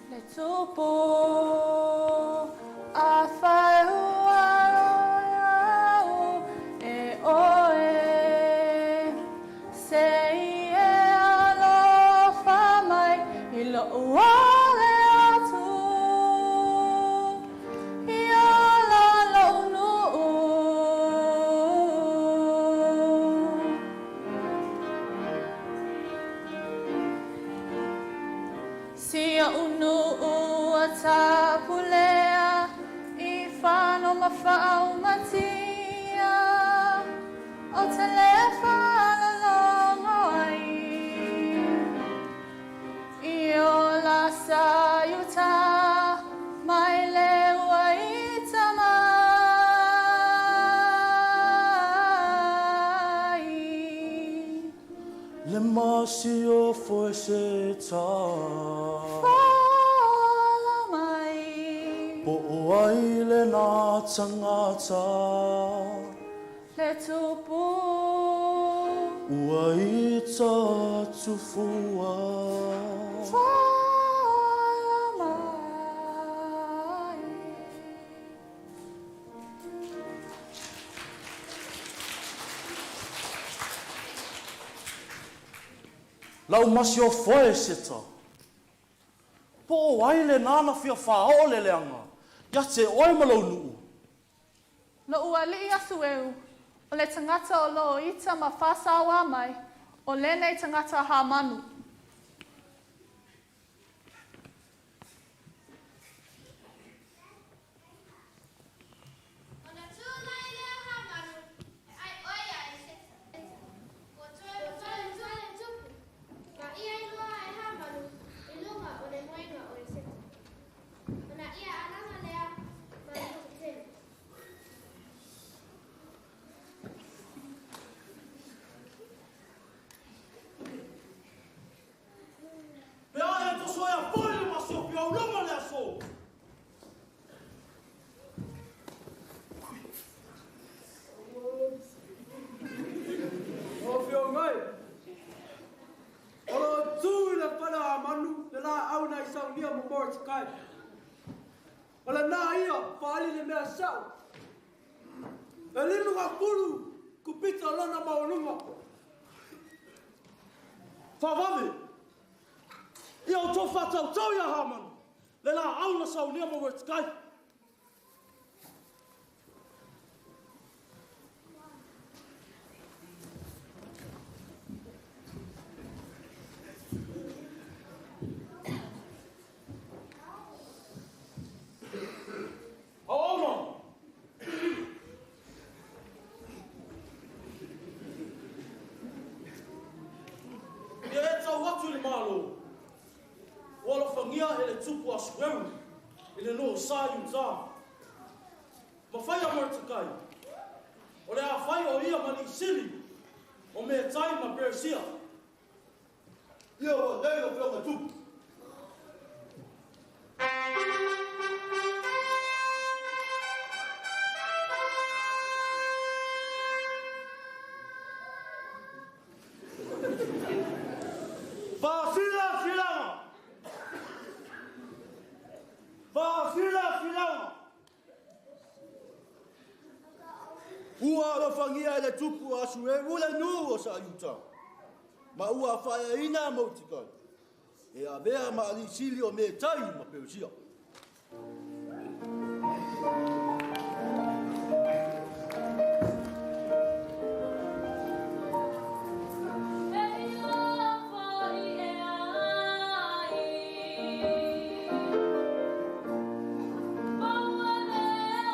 Le tupu afai ua au e oe, se i e alofa mai i lo'u ole atu, i ola lo'u nuu. Si oʻu nuu a tapulea i fano ma faaumatia, o te le faalologo ai i ola sa iuta mai le ua ita mai. Le masiofo e Eseta. Fola mai. Po o ai lena tagata. Le tupu. Ua ita tufua. Fola mai. Lau masiofo e Eseta, po o ai lenā na fia fāoo le leaga ia te oe ma lou nuu? Loʻu aliʻi Asueu, o le tagata o loo ita ma faasauā mai, o lenei tagata Hamanu. Ona tū mai lea o Hamanu, e ʻai ʻoe iā ʻEseta. Ua toe manatua le tupu, ma ia iloa e Hamanu i luga o le moena o ʻEseta. Ona ia alaga lea ma le hokutele. Pe a e toso e a poi le masiofi aulaga le aso. Lau Afioga e, o lo o tu i le fale o Hamanu le laau na i saunia ma Moretekai. O lenā ia, faaali le mea sa'o. E 50 kupita lona maualuga. Faavave ia outou faatautau iā Hamanu le laau na saunia ma Moretekai. Auauna! Ia e tau atu i le Malo, ua alofagia e le Tupu Asueru i le nuu o Sa Iutā. Ma fai a Moretekai, o le a fai o ia ma alii sili o Metai ma Peresia. Ia ua nei lau Afioga Tupu. Faasila silaga! Faasila silaga! Ua alofagia e le Tupu Asueru le nuu o Sa Iuta, ma ua faaeaina Moretekai e avea ma alii sili o Metai ma Peresia. E alofa i e ai. Pau ave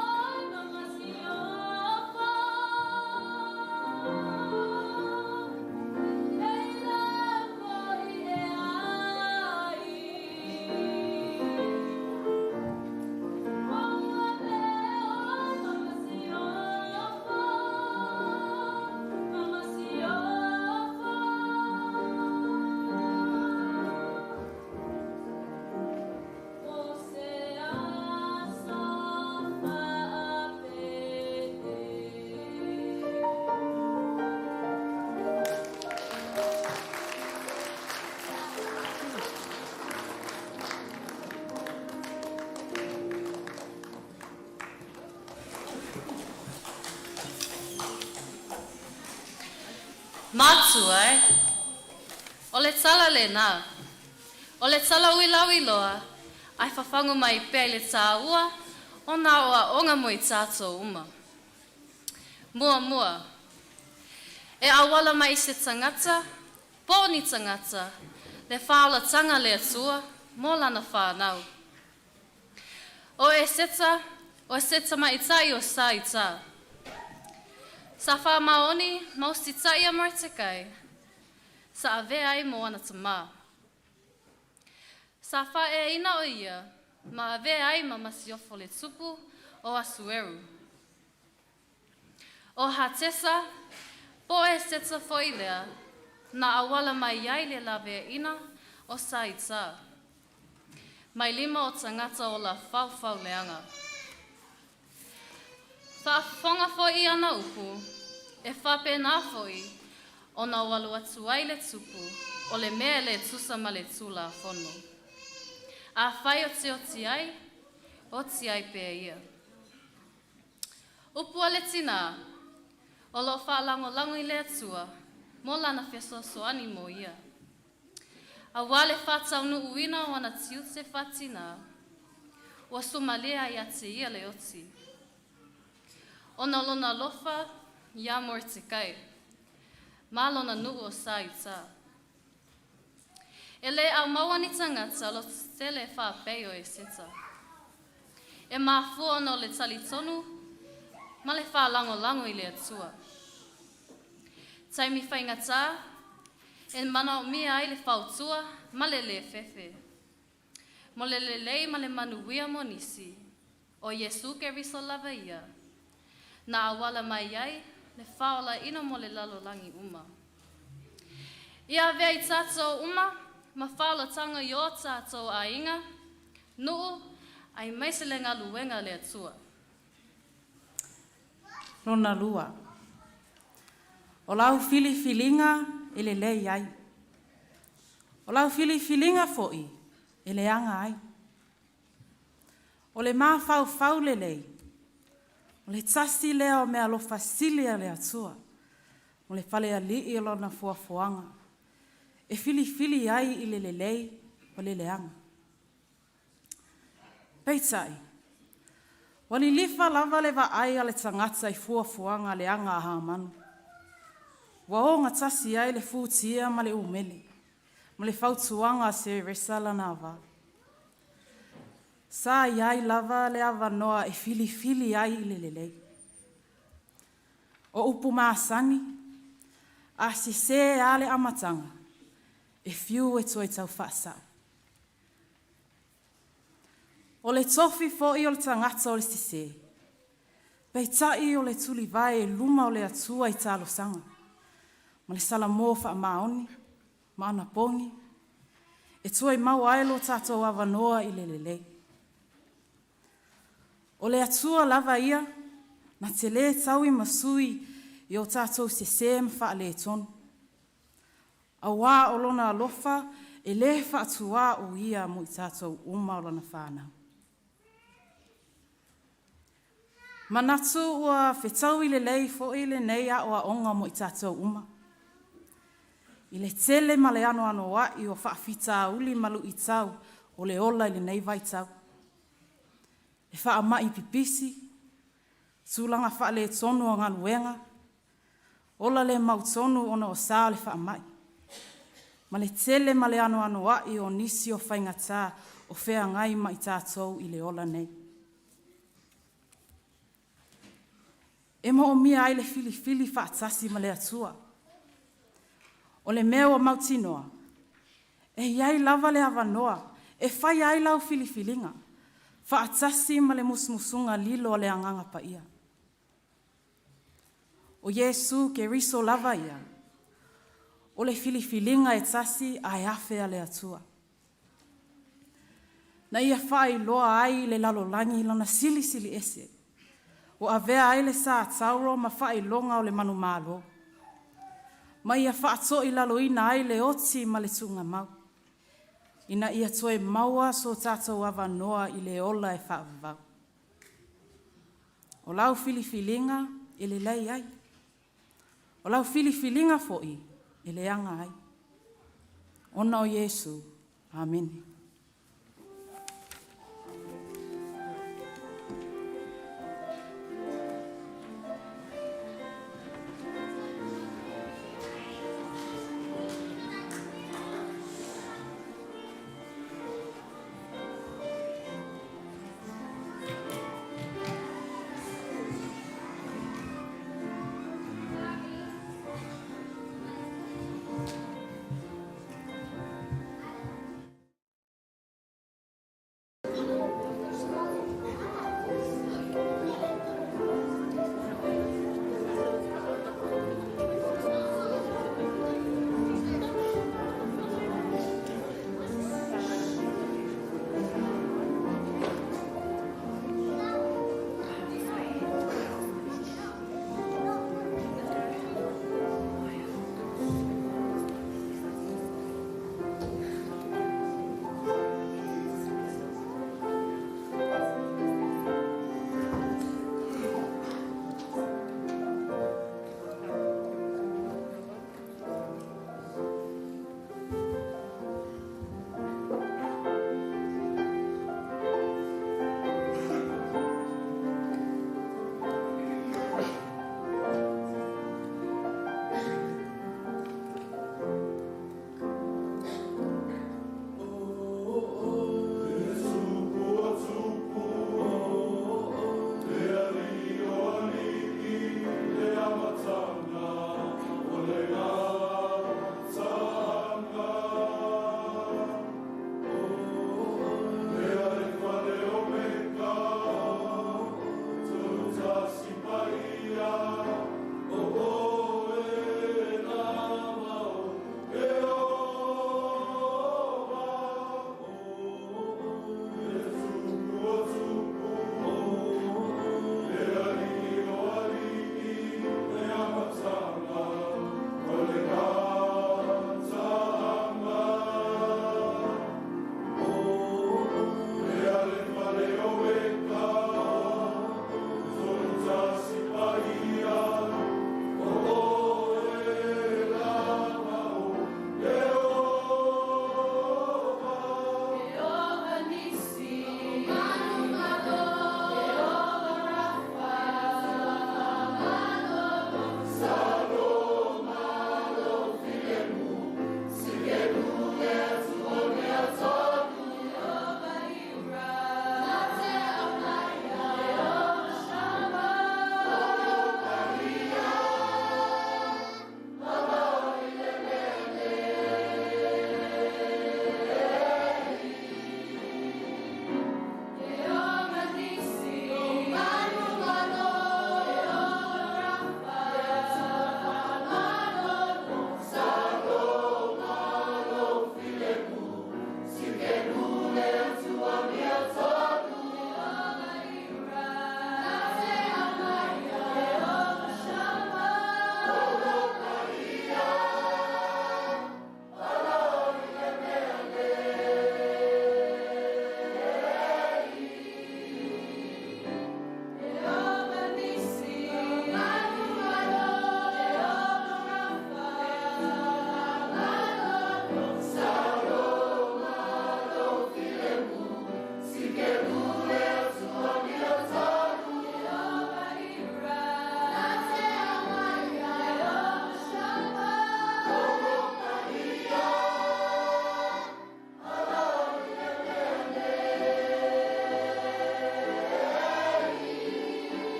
oe ma masiofo. E alofa i e ai. Pau ave oe ma masiofo. Ma masiofo. O se aso faapete. Matua e, o le tala lenā. O le tala uilaui loa, ae fafagu mai pea i le tāua o nā aoaoga mo i tātou uma. Muamua, e auala mai i se tagata, po o ni tagata, le faaolataga a le Atua mo lana fanau. O Eseta, o se tamaitai o Sa Iutā. Sa faamaoni ma usitaʻi ia Moretekai, sa avea ai mo ana tamā. Sa faaeaina o ia ma avea ai ma masiofo le tupu o Asueru. O Hatesa, po o Eseta foi lea, na auala mai ai le laveaina o Sa Iutā, mai lima o tagata ola faufauleaga. Faafofoga foi i ana upu, e faapenā foi ona o alu atu ai le tupu o le mea e lē tusa ma le Tulafono. Afai o te oti ai, oti ai pea ia. Upu a le tinā, o loo faalagolago i le Atua mo lana fesoasoani mo ia. Auā le faataunuuina o ana tiute faatinā, ua sumalia ai ia te ia le oti. Ona o lona alofa iā Moretekai, ma lona nuu o Sa Iutā. E lē aumaua ni tagata lototele faapei o Eseta. E mafua ona o le talitonu ma le faalagolago i le Atua. Taimi faigata e manaomia ai le fautua ma le lē fefe. Mo le lelei ma le manuia mo nisi, o Iesu Keriso lava ia, na auala mai ai le faaolaina mo le lalolagi uma. Ia avea i tatou uma ma faaolataga i o tatou aiga, nuu, aemaise le galuega a le Atua. Lona lua, o lau filifiliga e lelei ai. O lau filifiliga foi e leaga ai. O le mafaufau lelei, o le tasi lea o meaalofa sili a le Atua mo le falealii o Lona foafoaga, e filifili ai i le lelei ma le leaga. Peitai, ua lilifa lava le vaai a le tagata i fuafuaga leaga a Hamanu. Ua ogatasi ai le futia ma le umele, ma le fautuaga a Seresa lana ava. Sa i ai lava le avanoa e filifili ai i le lelei. O upu masani, a sesē lava le amataga, e fiu e toe tau faasa'o. O le tofi foi o le tagata o le sesē, peitai o le tulivae i luma o le Atua i talosaga, ma le salamo faamaoni ma anapogi, e toe maua ai lo tatou avanoa i le lelei. O le Atua lava ia na te lē tauimasui i o tatou sesē ma faaletonu, auā o Lona alofa e lē faatuāuia mo i tatou uma o Lana fanau. Manatu ua fetaui lelei foi lenei aoaoga mo i tatou uma. I le tele ma le anoanoai o faafitauli ma luitau o le ola i lenei vaitau. E faamai pipisi, tulaga faaletonu o galuega, ola le mautonu ona o sa o le faamai, ma le tele ma le anoanoai o nisi o faigata o feagai ma i tatou i le ola nei. E moomia ai le filifili faatasi ma le Atua. O le mea ua mautinoa, e i ai lava le avanoa e fai ai lau filifiliga faatasi ma le musumusuga lilo a le Agaga Paia. O Iesu Keriso lava ia, o le filifiliga e tasi ae afe a le Atua. Na ia faailoa ai i le lalolagi Lana Silisili Ese, ua avea ai le sa tauro ma faailoga o le manumalo, ma ia faatoilaloina ai le oti ma le tuugamau, ina ia toe maua so tatou avanoa i le ola e faavavau. O lau filifiliga e lelei ai. O lau filifiliga foi e leaga ai. Ona o Iesu. Amene.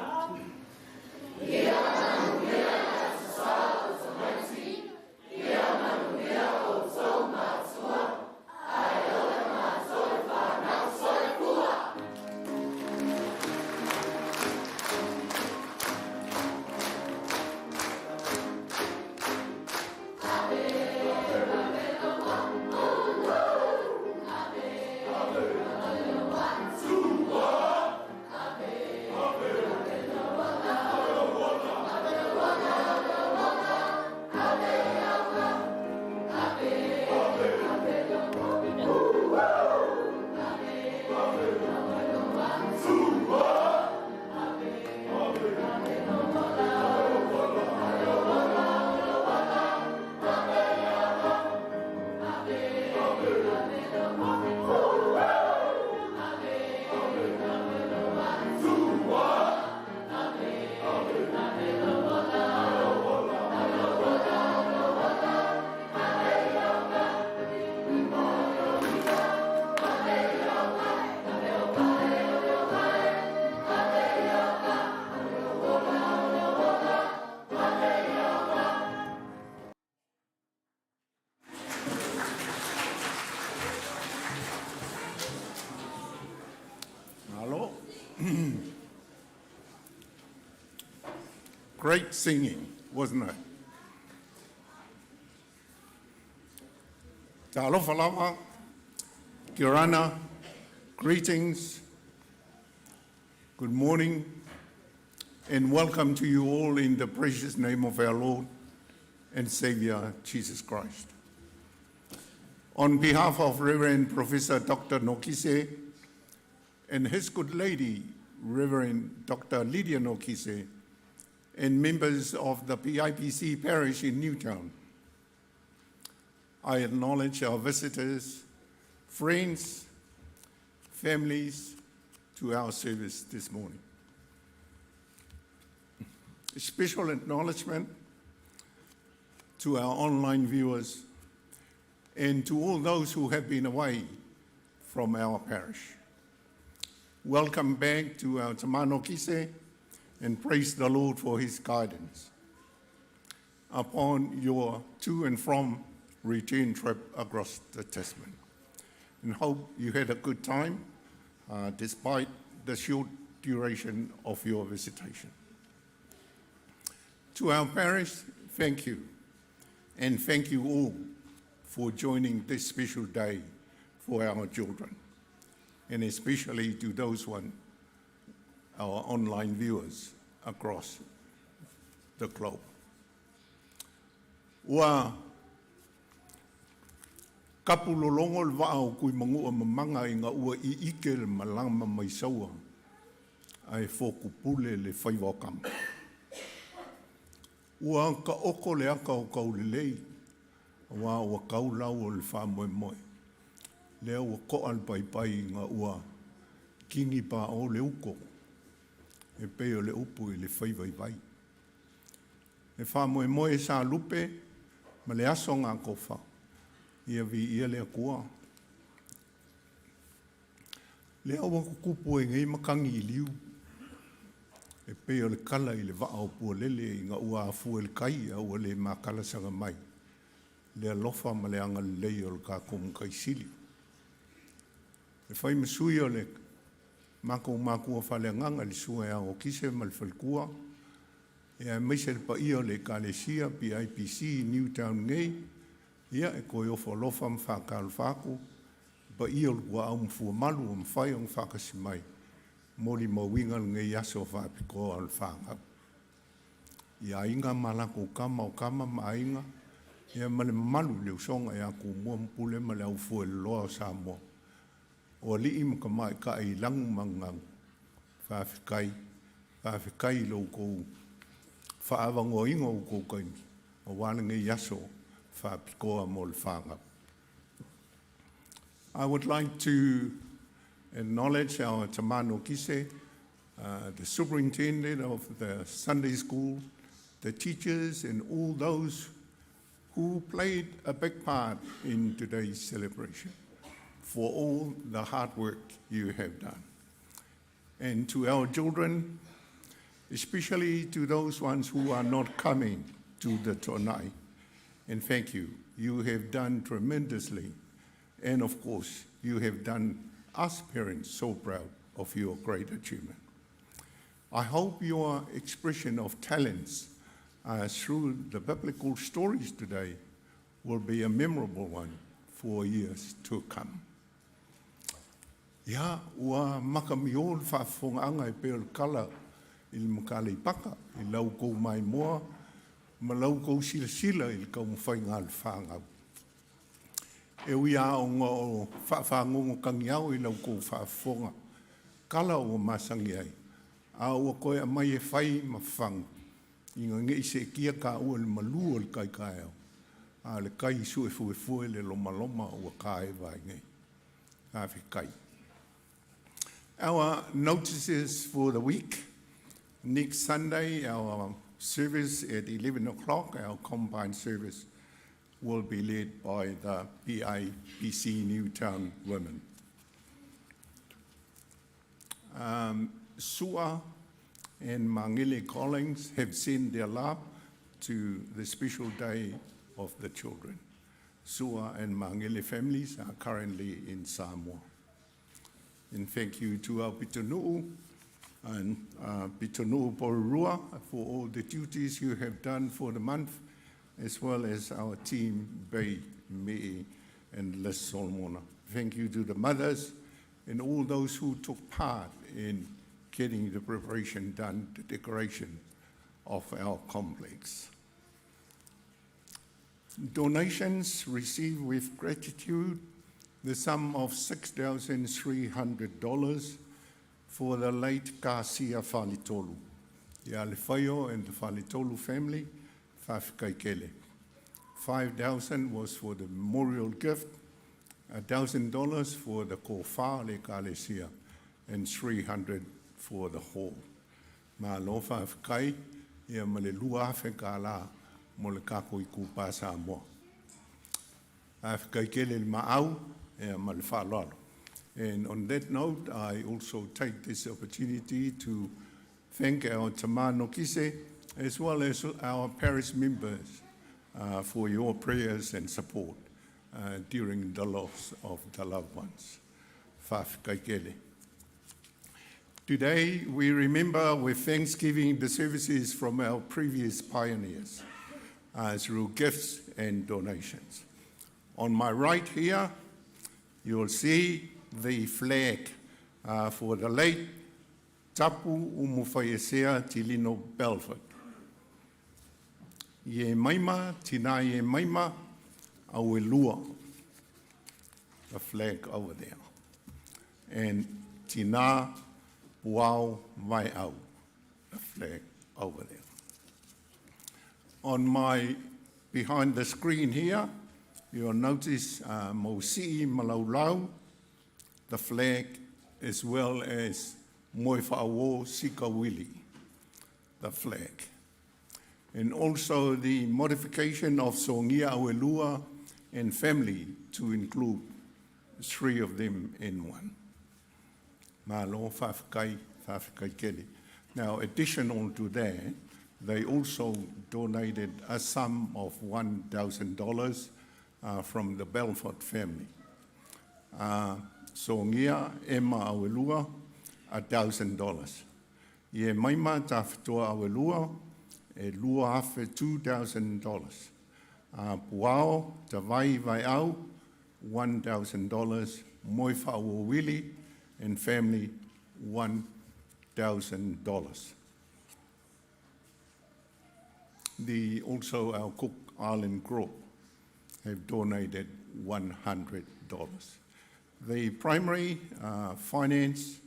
Ia manuia le Aso Sa o tamaiti, ia manuia outou matua, ae ola matou le fanau. Soifua! Malo. Great singing, wasn't it? Talofa lava, Kia ora, greetings, good morning, and welcome to you all in the precious name of our Lord and Savior, Jesus Christ. On behalf of Reverend Professor Dr. Nokise and his good lady, Reverend Dr. Lydia Nokise, and members of the PIPC parish in Newtown, I acknowledge our visitors, friends, families to our service this morning. A special acknowledgement to our online viewers and to all those who have been away from our parish. Welcome back to our Tama Nokise and praise the Lord for his guidance upon your to and from return trip across the Tasman. And hope you had a good time despite the short duration of your visitation. To our parish, thank you. And thank you all for joining this special day for our children, and especially to those one, our online viewers across the globe. Ua kapulologo le vaa o Tuimanu'a mamaga ina ua i'ike le malama mai saua ae fotupule le faiva o tama. Ua ta'oto le ata o taulelei auā ua tau lau o le faamoemoe. Lea ua to'a le paipai ina ua kini pa'o le uto e pei o le upu i le faiva i vai. E faamoemoe sa lupe ma le aso gatofa, ia viia le Atua. Lea ua tutupu ai nei matagi i liu e pei o le kala i le vaa o Pualele ina ua afua i le tai a ua le matalasaga mai le alofa ma le agalelei o le tatou Matai Sili. E fai ma sui o le matou matua faaleagaga le Susuga ia Okise ma le faletua, ia aemaise le paia o le Ekalesia PIPC i Newtown nei, ia e toe ofo alofa ma faatalofa atu i paia o le tuaau ma fuamalu ua mafai ona faatasi mai, molimauina lenei aso faapitoa o le fanau. I aiga ma latou tama o tama ma aiga, ia ma le mamalu i le usoga ia Tumua ma Pule ma le aufueloloa o Samoa, o alii ma tamaitai i lanu ma anuanu, faafetai, faafetai i lo outou faaavanoaina o outou taimi aua lenei aso faapitoa mo le fanau. I would like to acknowledge our Tama Nokise, the superintendent of the Sunday school, the teachers, and all those who played a big part in today's celebration for all the hard work you have done. And to our children, Especially to those ones who are not coming to the Tonai. And thank you. You have done tremendously. And of course, you have done us parents so proud of your great achievement. I hope your expression of talents through the biblical stories today will be a memorable one for years to come. Ia, ua makamiō le faafofogaaga e pei o le kala i le Makaaleipaka i la outou maimoa ma la outou silasila i le taumafaiga a le fanau. E ui lava ona o faafagogo tagiao i la outou faafofoga kala ua masani ai, a ua toe aumai e fai ma fagu ina ne i seetia taua i le malu o le tai taeao, a o le tai suefuefue le lomaloma ua taeva ai nei. Faafetai. Our notices for the week. Next Sunday, our service at 11 o'clock, our combined service, will be led by the PAPC Newtown women. Sua and Mangile Collins have sent their love to the special day of the children. Sua and Mangile families are currently in Samoa. And thank you to our Pitonu'u and Pitonu'u Porurua for all the duties you have done for the month, as well as our team, Bay, Me'e, and Les Solomona. Thank you to the mothers and all those who took part in getting the preparation done, the decoration of our complex. Donations received with gratitude, the sum of $6,300 for the late Garcia Falitolu. Ia le Faio and the Falitolu family, faafetai tele. 5,000 was for the memorial gift, $1,000 for the kofa le ekalesia, and 300 for the hall. Malo faafetai, ia ma le $2,000 mo le kako i kupa Samoa. Faafetai tele le maau, ia ma le faaaloalo. And on that note, I also take this opportunity to thank our Tamano Kise, as well as our parish members for your prayers and support during the loss of the loved ones. Faafetai tele. Today, we remember with thanksgiving the services from our previous pioneers through gifts and donations. On my right here, you'll see the flag for the late Tapu Umuwhaiesea Tilino Belford. Ye maima, tina ye maima, auelua, the flag over there. And tina puao vai au, the flag over there. On my, behind the screen here, you'll notice Mosi'i Malaulau, the flag, as well as Moifa'awo Sikawili, the flag. And also the modification of Songia Awelua and family to include three of them in one. Malo faafetai, faafetai tele. Now, additional to that, they also donated a sum of $1,000 from the Belfort family. Songia Emma Awelua, $1,000. Ye maima tawhitoa Awelua, e lua afe $2,000. Puao, Tavai Vaiau, $1,000. Moi Wili and family, $1,000. The, also our Cook Island Group have donated $100. The primary finance,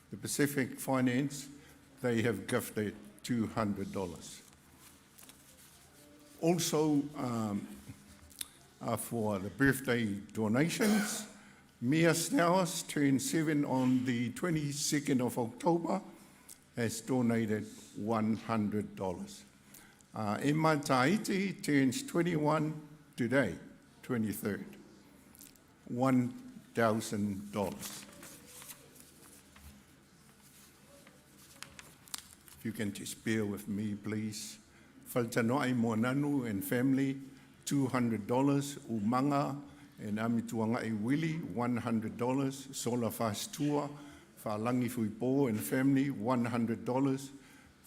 the Pacific Finance, they have gifted $200. Also, for the birthday donations, Mia Stowers turned 7 on the 22nd of October, has donated $100. Emma Tahiti turns 21 today, 23rd, $1,000. If you can just bear with me, please. Faltanoai Moananu and family, $200. Umanga and Amituangai Willie, $100. Sola Fastua, Whalangi Fuipo and family, $100.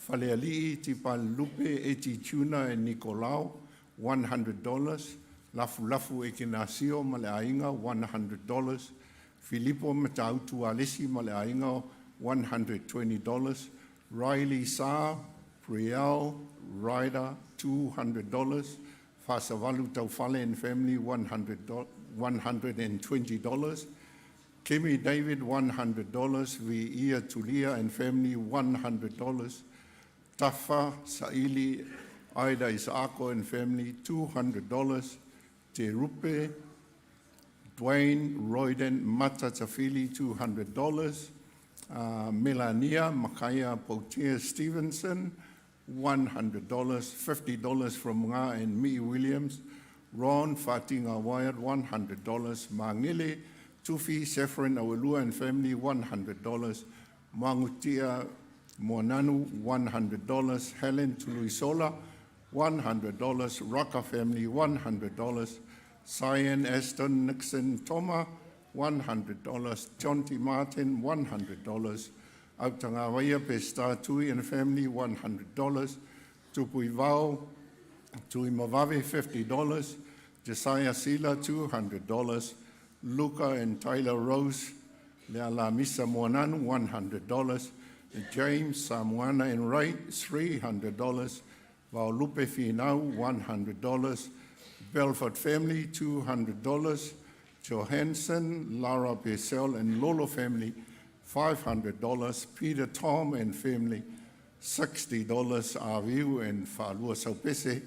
Faleali'i Tipa Lupe, Eti Tuna and Nicolau, $100. Lafu Lafu Ekenasio Maleaiga, $100. Filippo Matautu Alesi Maleaiga, $120. Riley Sa, Priel Ryder, $200. Fasavalu Taufale and family, $120. Kimi David, $100. Viia Tulia and family, $100. Tafa Saili Aida Isaako and family, $200. Te Rupe Dwayne Royden Mata Tafili, $200. Melania Makaya Potia Stevenson, $100. $50 from Nga and Mi Williams. Ron Fatinga Wyatt, $100. Mangile Tufi Sefrin Awelua and family, $100. Mangutia Moananu, $100. Helen Tuluisola, $100. Raka family, $100. Cyan Aston Nixon Toma, $100. Tionti Martin, $100. Autangawaya Pesta Tui and family, $100. Tupui Vao, Tui Mavavi, $50. Josiah Sila, $200. Luca and Tyler Rose, Leala Misa Moananu, $100. James Samoana and Ray, $300. Vaulupe Finau, $100. Belford family, $200. Johansson, Lara Purcell and Lolo family, $500. Peter Tom and family, $60. Aviu and Falua Saupese,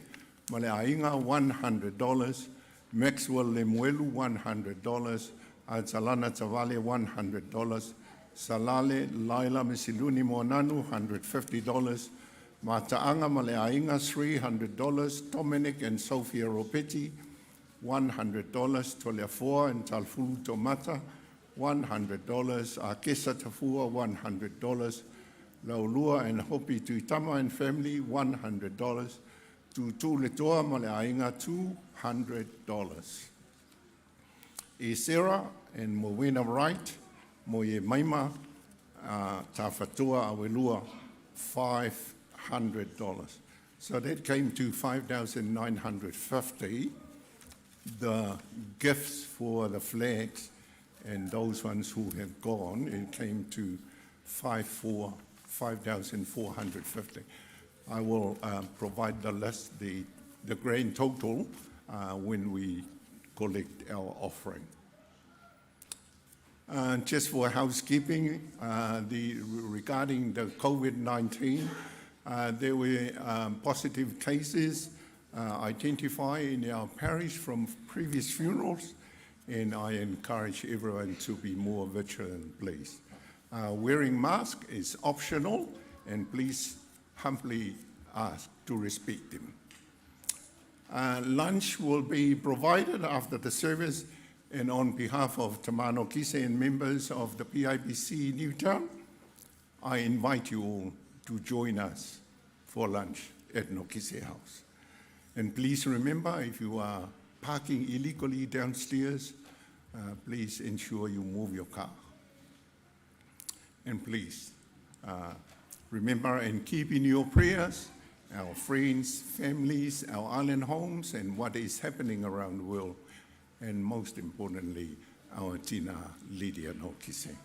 Maleaiga, $100. Maxwell Lemuelu, $100. Alzalana Tavale, $100. Salale Laila Misiluni Moananu, $150. Mata'anga Maleaiga, $300. Dominic and Sophia Ropetti, $100. Toleafoa and Talfulu Tomata, $100. Akesa Tafua, $100. Laulua and Hopi Tuitama and family, $100. Tutu Letoa Maleaiga, $200. Isera and Mowena Wright, Moye Maima, Tafatua Awelua, $500. So that came to $5,950. The gifts for the flags and those ones who have gone, it came to 5,450. I will provide the list, the grand total, when we collect our offering. Just for housekeeping, regarding the COVID-19, there were positive cases identified in our parish from previous funerals, and I encourage everyone to be more vigilant, please. Wearing mask is optional, and please humbly ask to respect them. Lunch will be provided after the service, and on behalf of Tamano Kise and members of the PIBC Newtown, I invite you all to join us for lunch at Nokise House. And please remember, if you are parking illegally downstairs, please ensure you move your car. And please remember and keep in your prayers our friends, families, our island homes, and what is happening around the world, and most importantly, our Tina Lydia Nokise.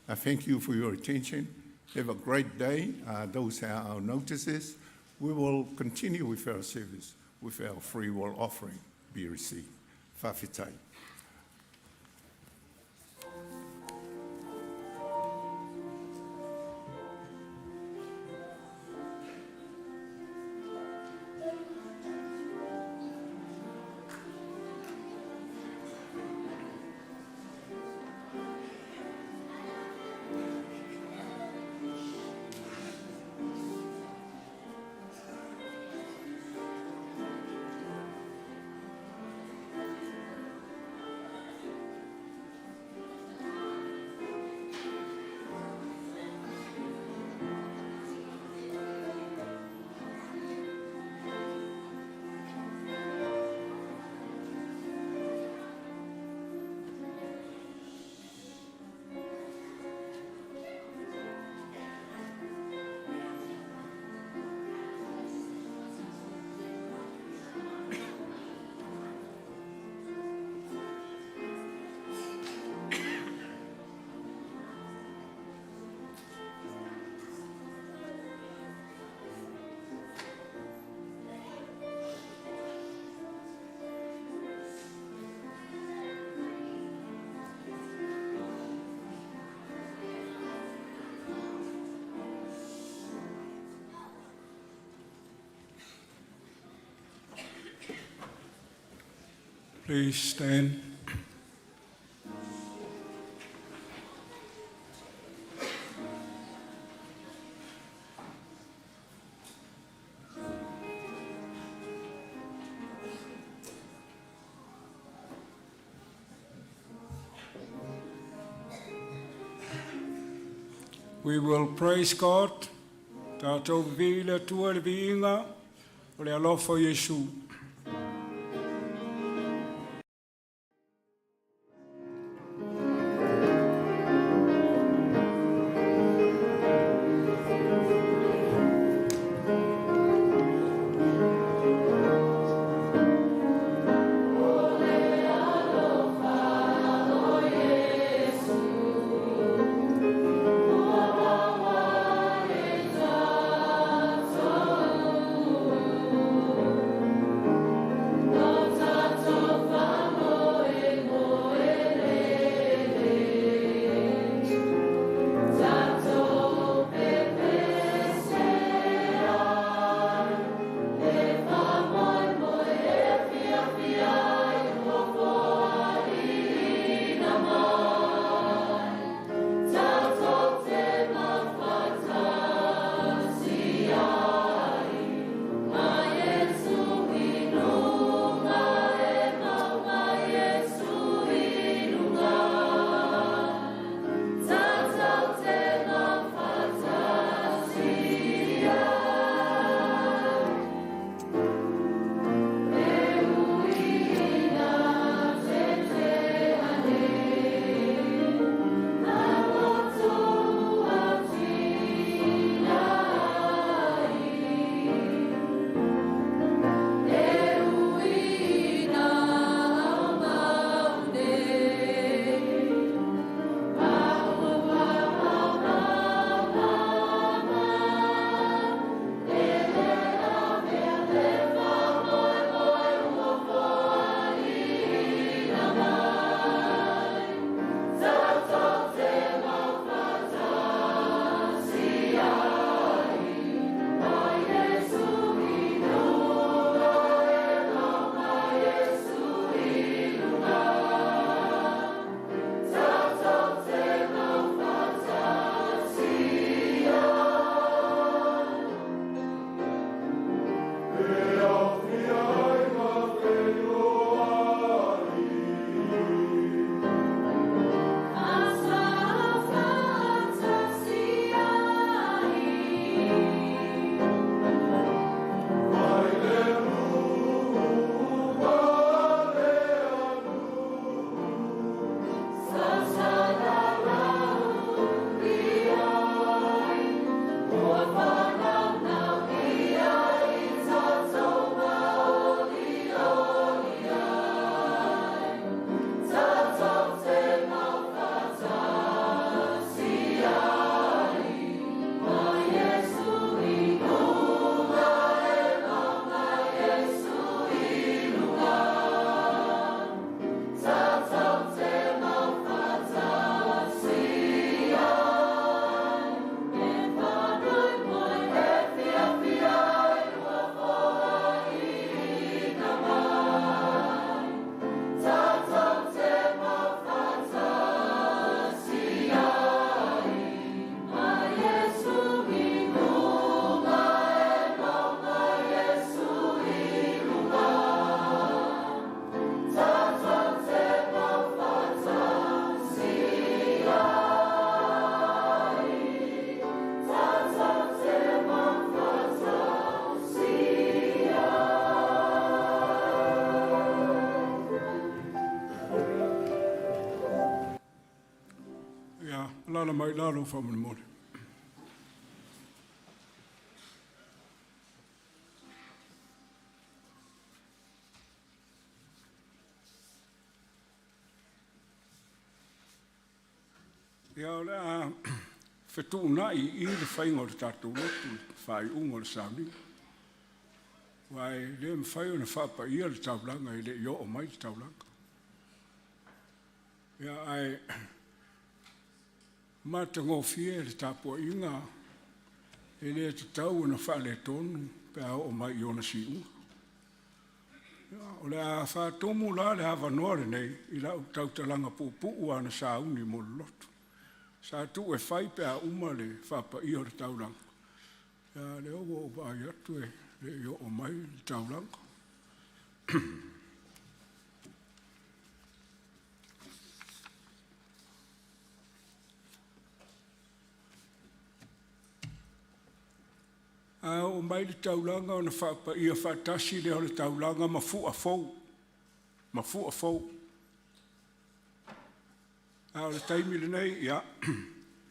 I thank you for your attention. Have a great day. Those are our notices. We will continue with our service, with our free will offering be received. Fa'afetai. Please stand. We will praise God. Tatou vivi'i le Atua i le viiga o le alofa o Iesu. Ia, alaala mai i lalo faamolemole. Ia, o le a fetuunai i i le faiga o le tatou lotu i le faaiuga o le sauniga. Aua e le mafai ona faapaia le taulaga e le i oo mai le taulaga. Ia, ae matagofie le tapuaiga, e le tatau ona faaletonu pe a oo mai i ona siuga. O le a faatumu la le avanoa lenei i lau tautalaga puupuu lava na sauni mo le lotu. Sa tuu e fai pe a uma le faapaia o le taulaga, a o lea ua ou vaai atu e le i oo mai le taulaga. A oo mai le taulaga ona faapaia faatasi lea o le taulaga ma fua fou. A o le taimi lenei, ia, e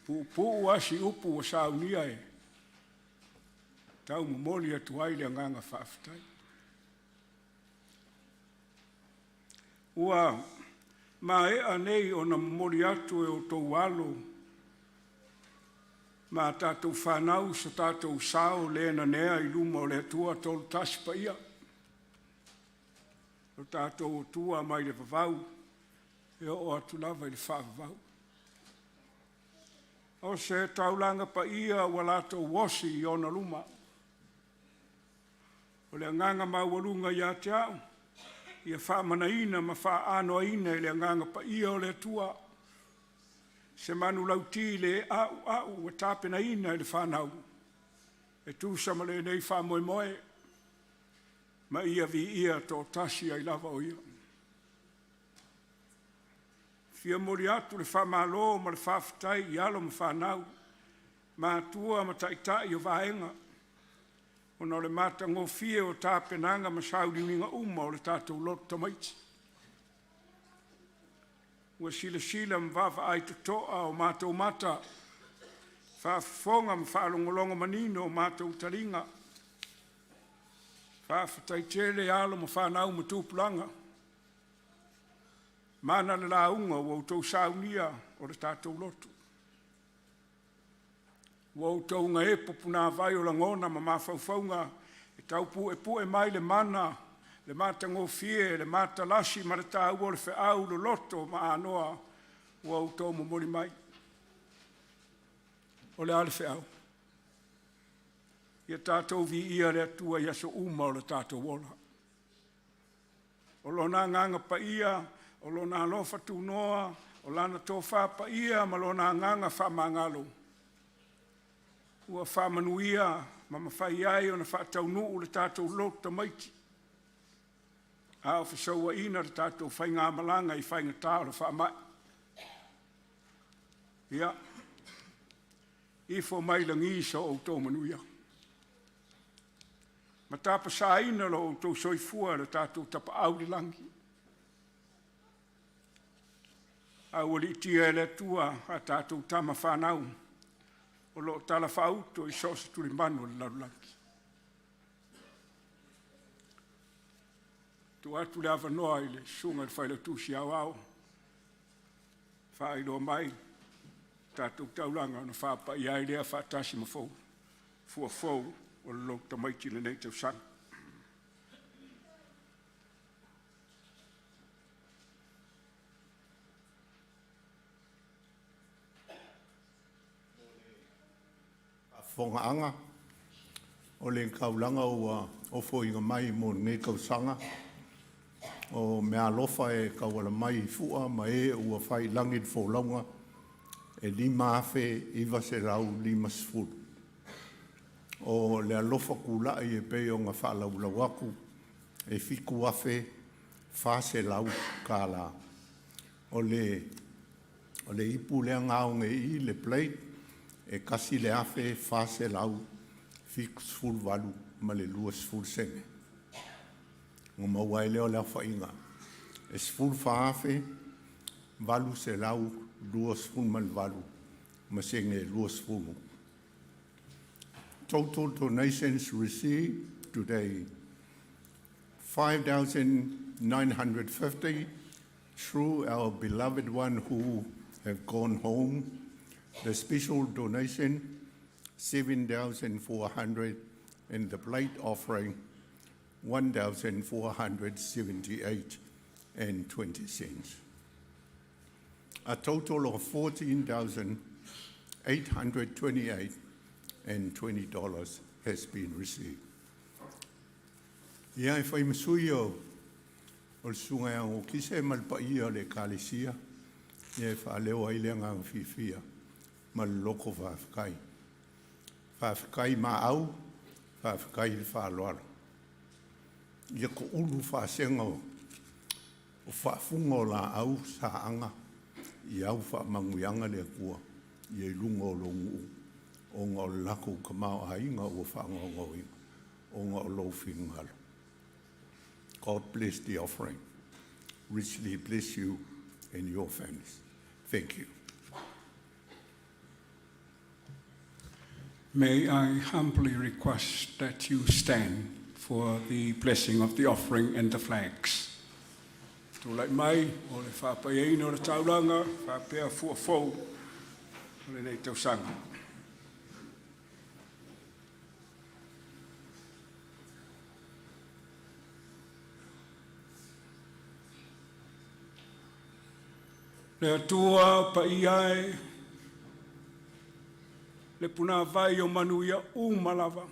puupuu lava si upu ua saunia e tau momoli atu ai le agaga faafetai. Ua maea nei ona momoli atu e outou alo ma a tatou fanau so tatou sao le nanea i luma o le Atua Toletasi Paia, lo tatou Atua mai le vavau e oo atu lava i le faavavau. O se taulaga paia ua latou osi i ona luma. O le agaga maualuga ia te au, ia faamanaina ma faaanoaina i le Agaga Paia o le Atua se manulauti le a'ua'u ua tapenaina e le fanau e tusa ma lenei faamoemoe, ma ia viia toatasi ai lava o Ia. E fia momoli atu le faamalo ma le faafetai i alo ma fanau, matua ma taitai o vaega, ona o le matagofie o tapenaga ma sauniuniga uma o le tatou lotu tamaiti. Ua silasila ma vaavaai totoa o matou mata, faafofoga ma faalogologo manino o matou taliga. Faafetai tele alo ma fanau ma tupulaga, mana le lauga ua outou saunia o le tatou lotu. Ua outou gaepo punavai o lagona ma mafaufauga e taupuepue mai le mana, le matagofie, le matalasi ma le taua o le feau loloto ma anoa ua outou momoli mai. O le a le feau? Ia tatou viia le Atua i aso uma o lo tatou ola. O Lona Agaga Paia, o Lona alofa tunoa, o Lana tofa paia ma Lona agaga faamagalo ua faamanuia ma mafai ai ona faataunuu le tatou lotu tamaiti a o fesauaina le tatou faigamalaga i faigata o le faamai. Ia, ifo mai lagi so outou manuia ma tapasaina lo outou soifua e lo tatou Tapaau i le lagi. Aualiitia e le Atua a tatou tama fanau o lo o talafaauto i so o se tulimanu o le lalolagi. Tuu atu le avanoa i le Susuga i le Failautusi Aoao e faailoa mai le tatou taulaga ona faapaia ai lea faatasi ma fua fou o le lotu tamaiti i lenei tausaga. Faafofogaaga, o le taulaga ua ofoina mai mo lenei tausaga, o meaalofa e tauala mai i fua ma e ua faiilagi le folauga, e $5,950. O le alofa tulai e pei ona faalaulau atu, e $7,400. O le ipu lea na ao nei i i, le plate, e $1,478.20 sene. Ona maua ai lea o le aofaiga e $14,828 ma sene 20. Total donations received today 5,950 through our beloved one who have gone home. The special donation 7,400 and the plate offering 1,478 and 20 cents. A total of 14,828 and $20 has been received. Ia e fai ma sui o O le susuga ia Gokise ma le paia o le Ekalesia, ia e faaleo ai le agaga fiafia ma le loto faafetai. Faafetai maau, faafetai le faaaloalo. Ia toulu faasega o faafuga o laau saaga i au faamanuiaga le Atua ia i luga o lou nuu ona o le latou tamaoaiga ua faagaogoina ona o lou finagalo. God bless the offering. Richly bless you and your families. Thank you. May I humbly request that you stand for the blessing of the offering and the flags. Tulai mai o le faapaiaina o le taulaga, faapea fuafou o lenei tausaga. Le Atua paia e, le punāvai o manuia uma lava,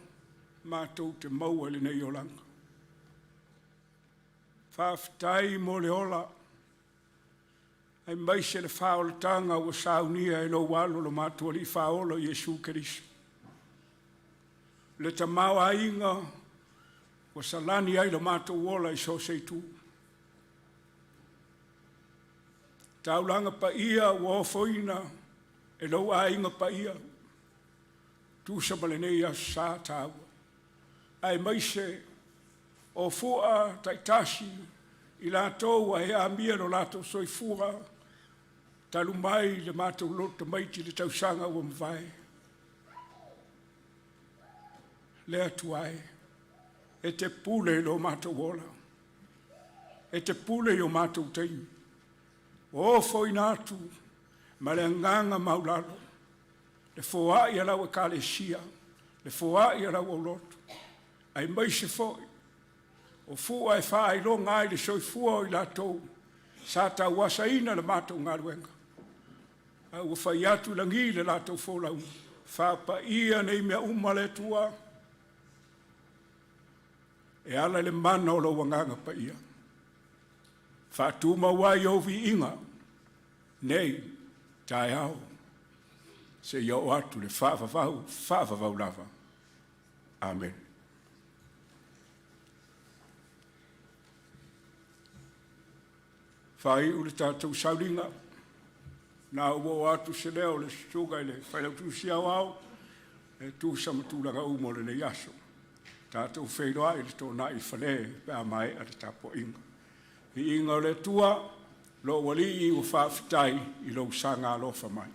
matou te maua i lenei olaga. Faafetai mo le ola, aemaise le faaolataga ua saunia e lou alo lo matou Alii Faaola Iesu Keriso. Le tamaoaiga ua salani ai lo matou ola i so o se itu. Taulaga paia ua ofoina e lou aiga paia, tusa ma lenei aso sa taua, aemaise o fua taitasi i latou ua e amia lo latou soifua talu mai le matou loto tamaiti i le tausaga ua mavae. Le Atua e, e te pule i lo matou ola, e te pule i o matou taimi, ua ofoina atu ma le agaga maualalo le foai a lau Ekalesia, le foai a lau aulotu, aemaise foi o fua e faailoga ai le soifua o i latou sa tauasaina le matou galuega, a ua fai atu i lagi le latou folauga. Faapaia nei mea uma le Atua e ala i le mana o lou Agaga Paia. Faatumau ai ou viiga nei, taeao, seia oo atu i le faavavau, faavavau lava. Amene. Faaiu le tatou sauliga, na ua oo atu se leo o le Susuga i le Failautusi Aoao e tusa ma tulaga uma o lenei aso. Tatou feiloai i le toonai i Fale pe a maea le tapuaiga. Viiga o le Atua, lou Alii ua faafetai i lou saga alofa mai.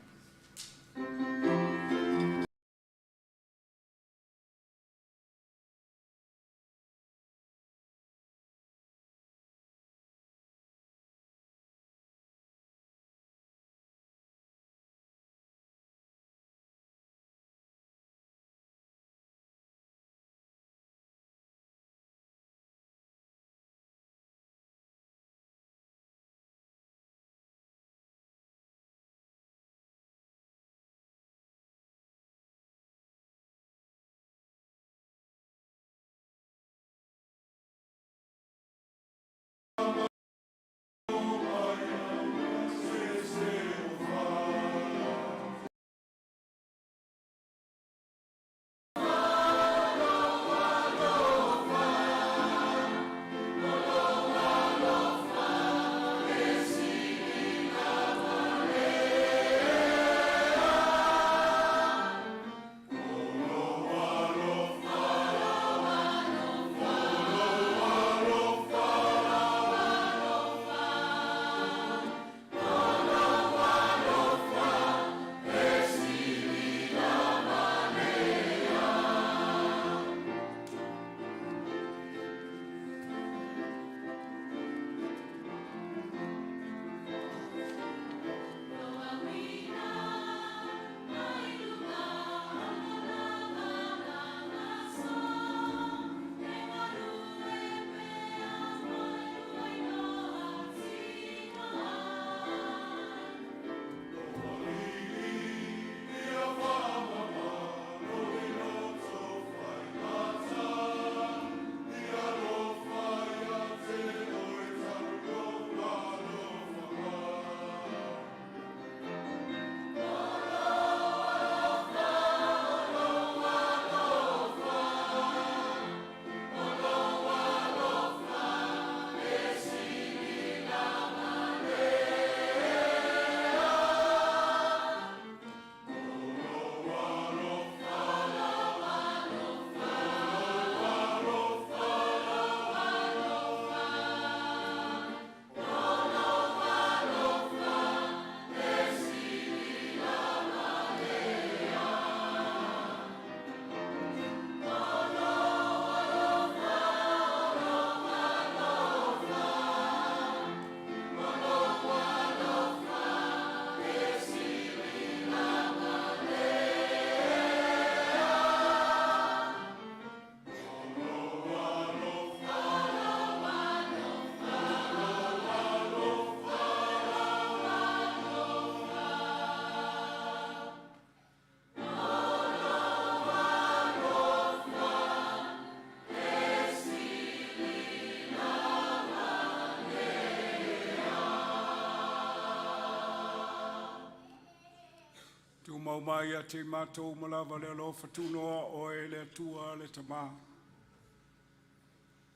Faamaumau mai ia te i matou uma lava le alofa tunoa o Oe le Atua le Tama,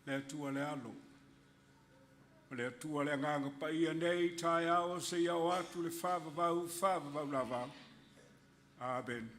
le Atua le Alo, ma le Atua le Agaga Paia, nei taeao seia oo atu i le faavavau, faavavau lava. Amene.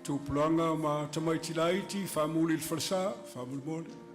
Tupulaga ma tamaiti laiti, faamuli i le falesa, faamolemole.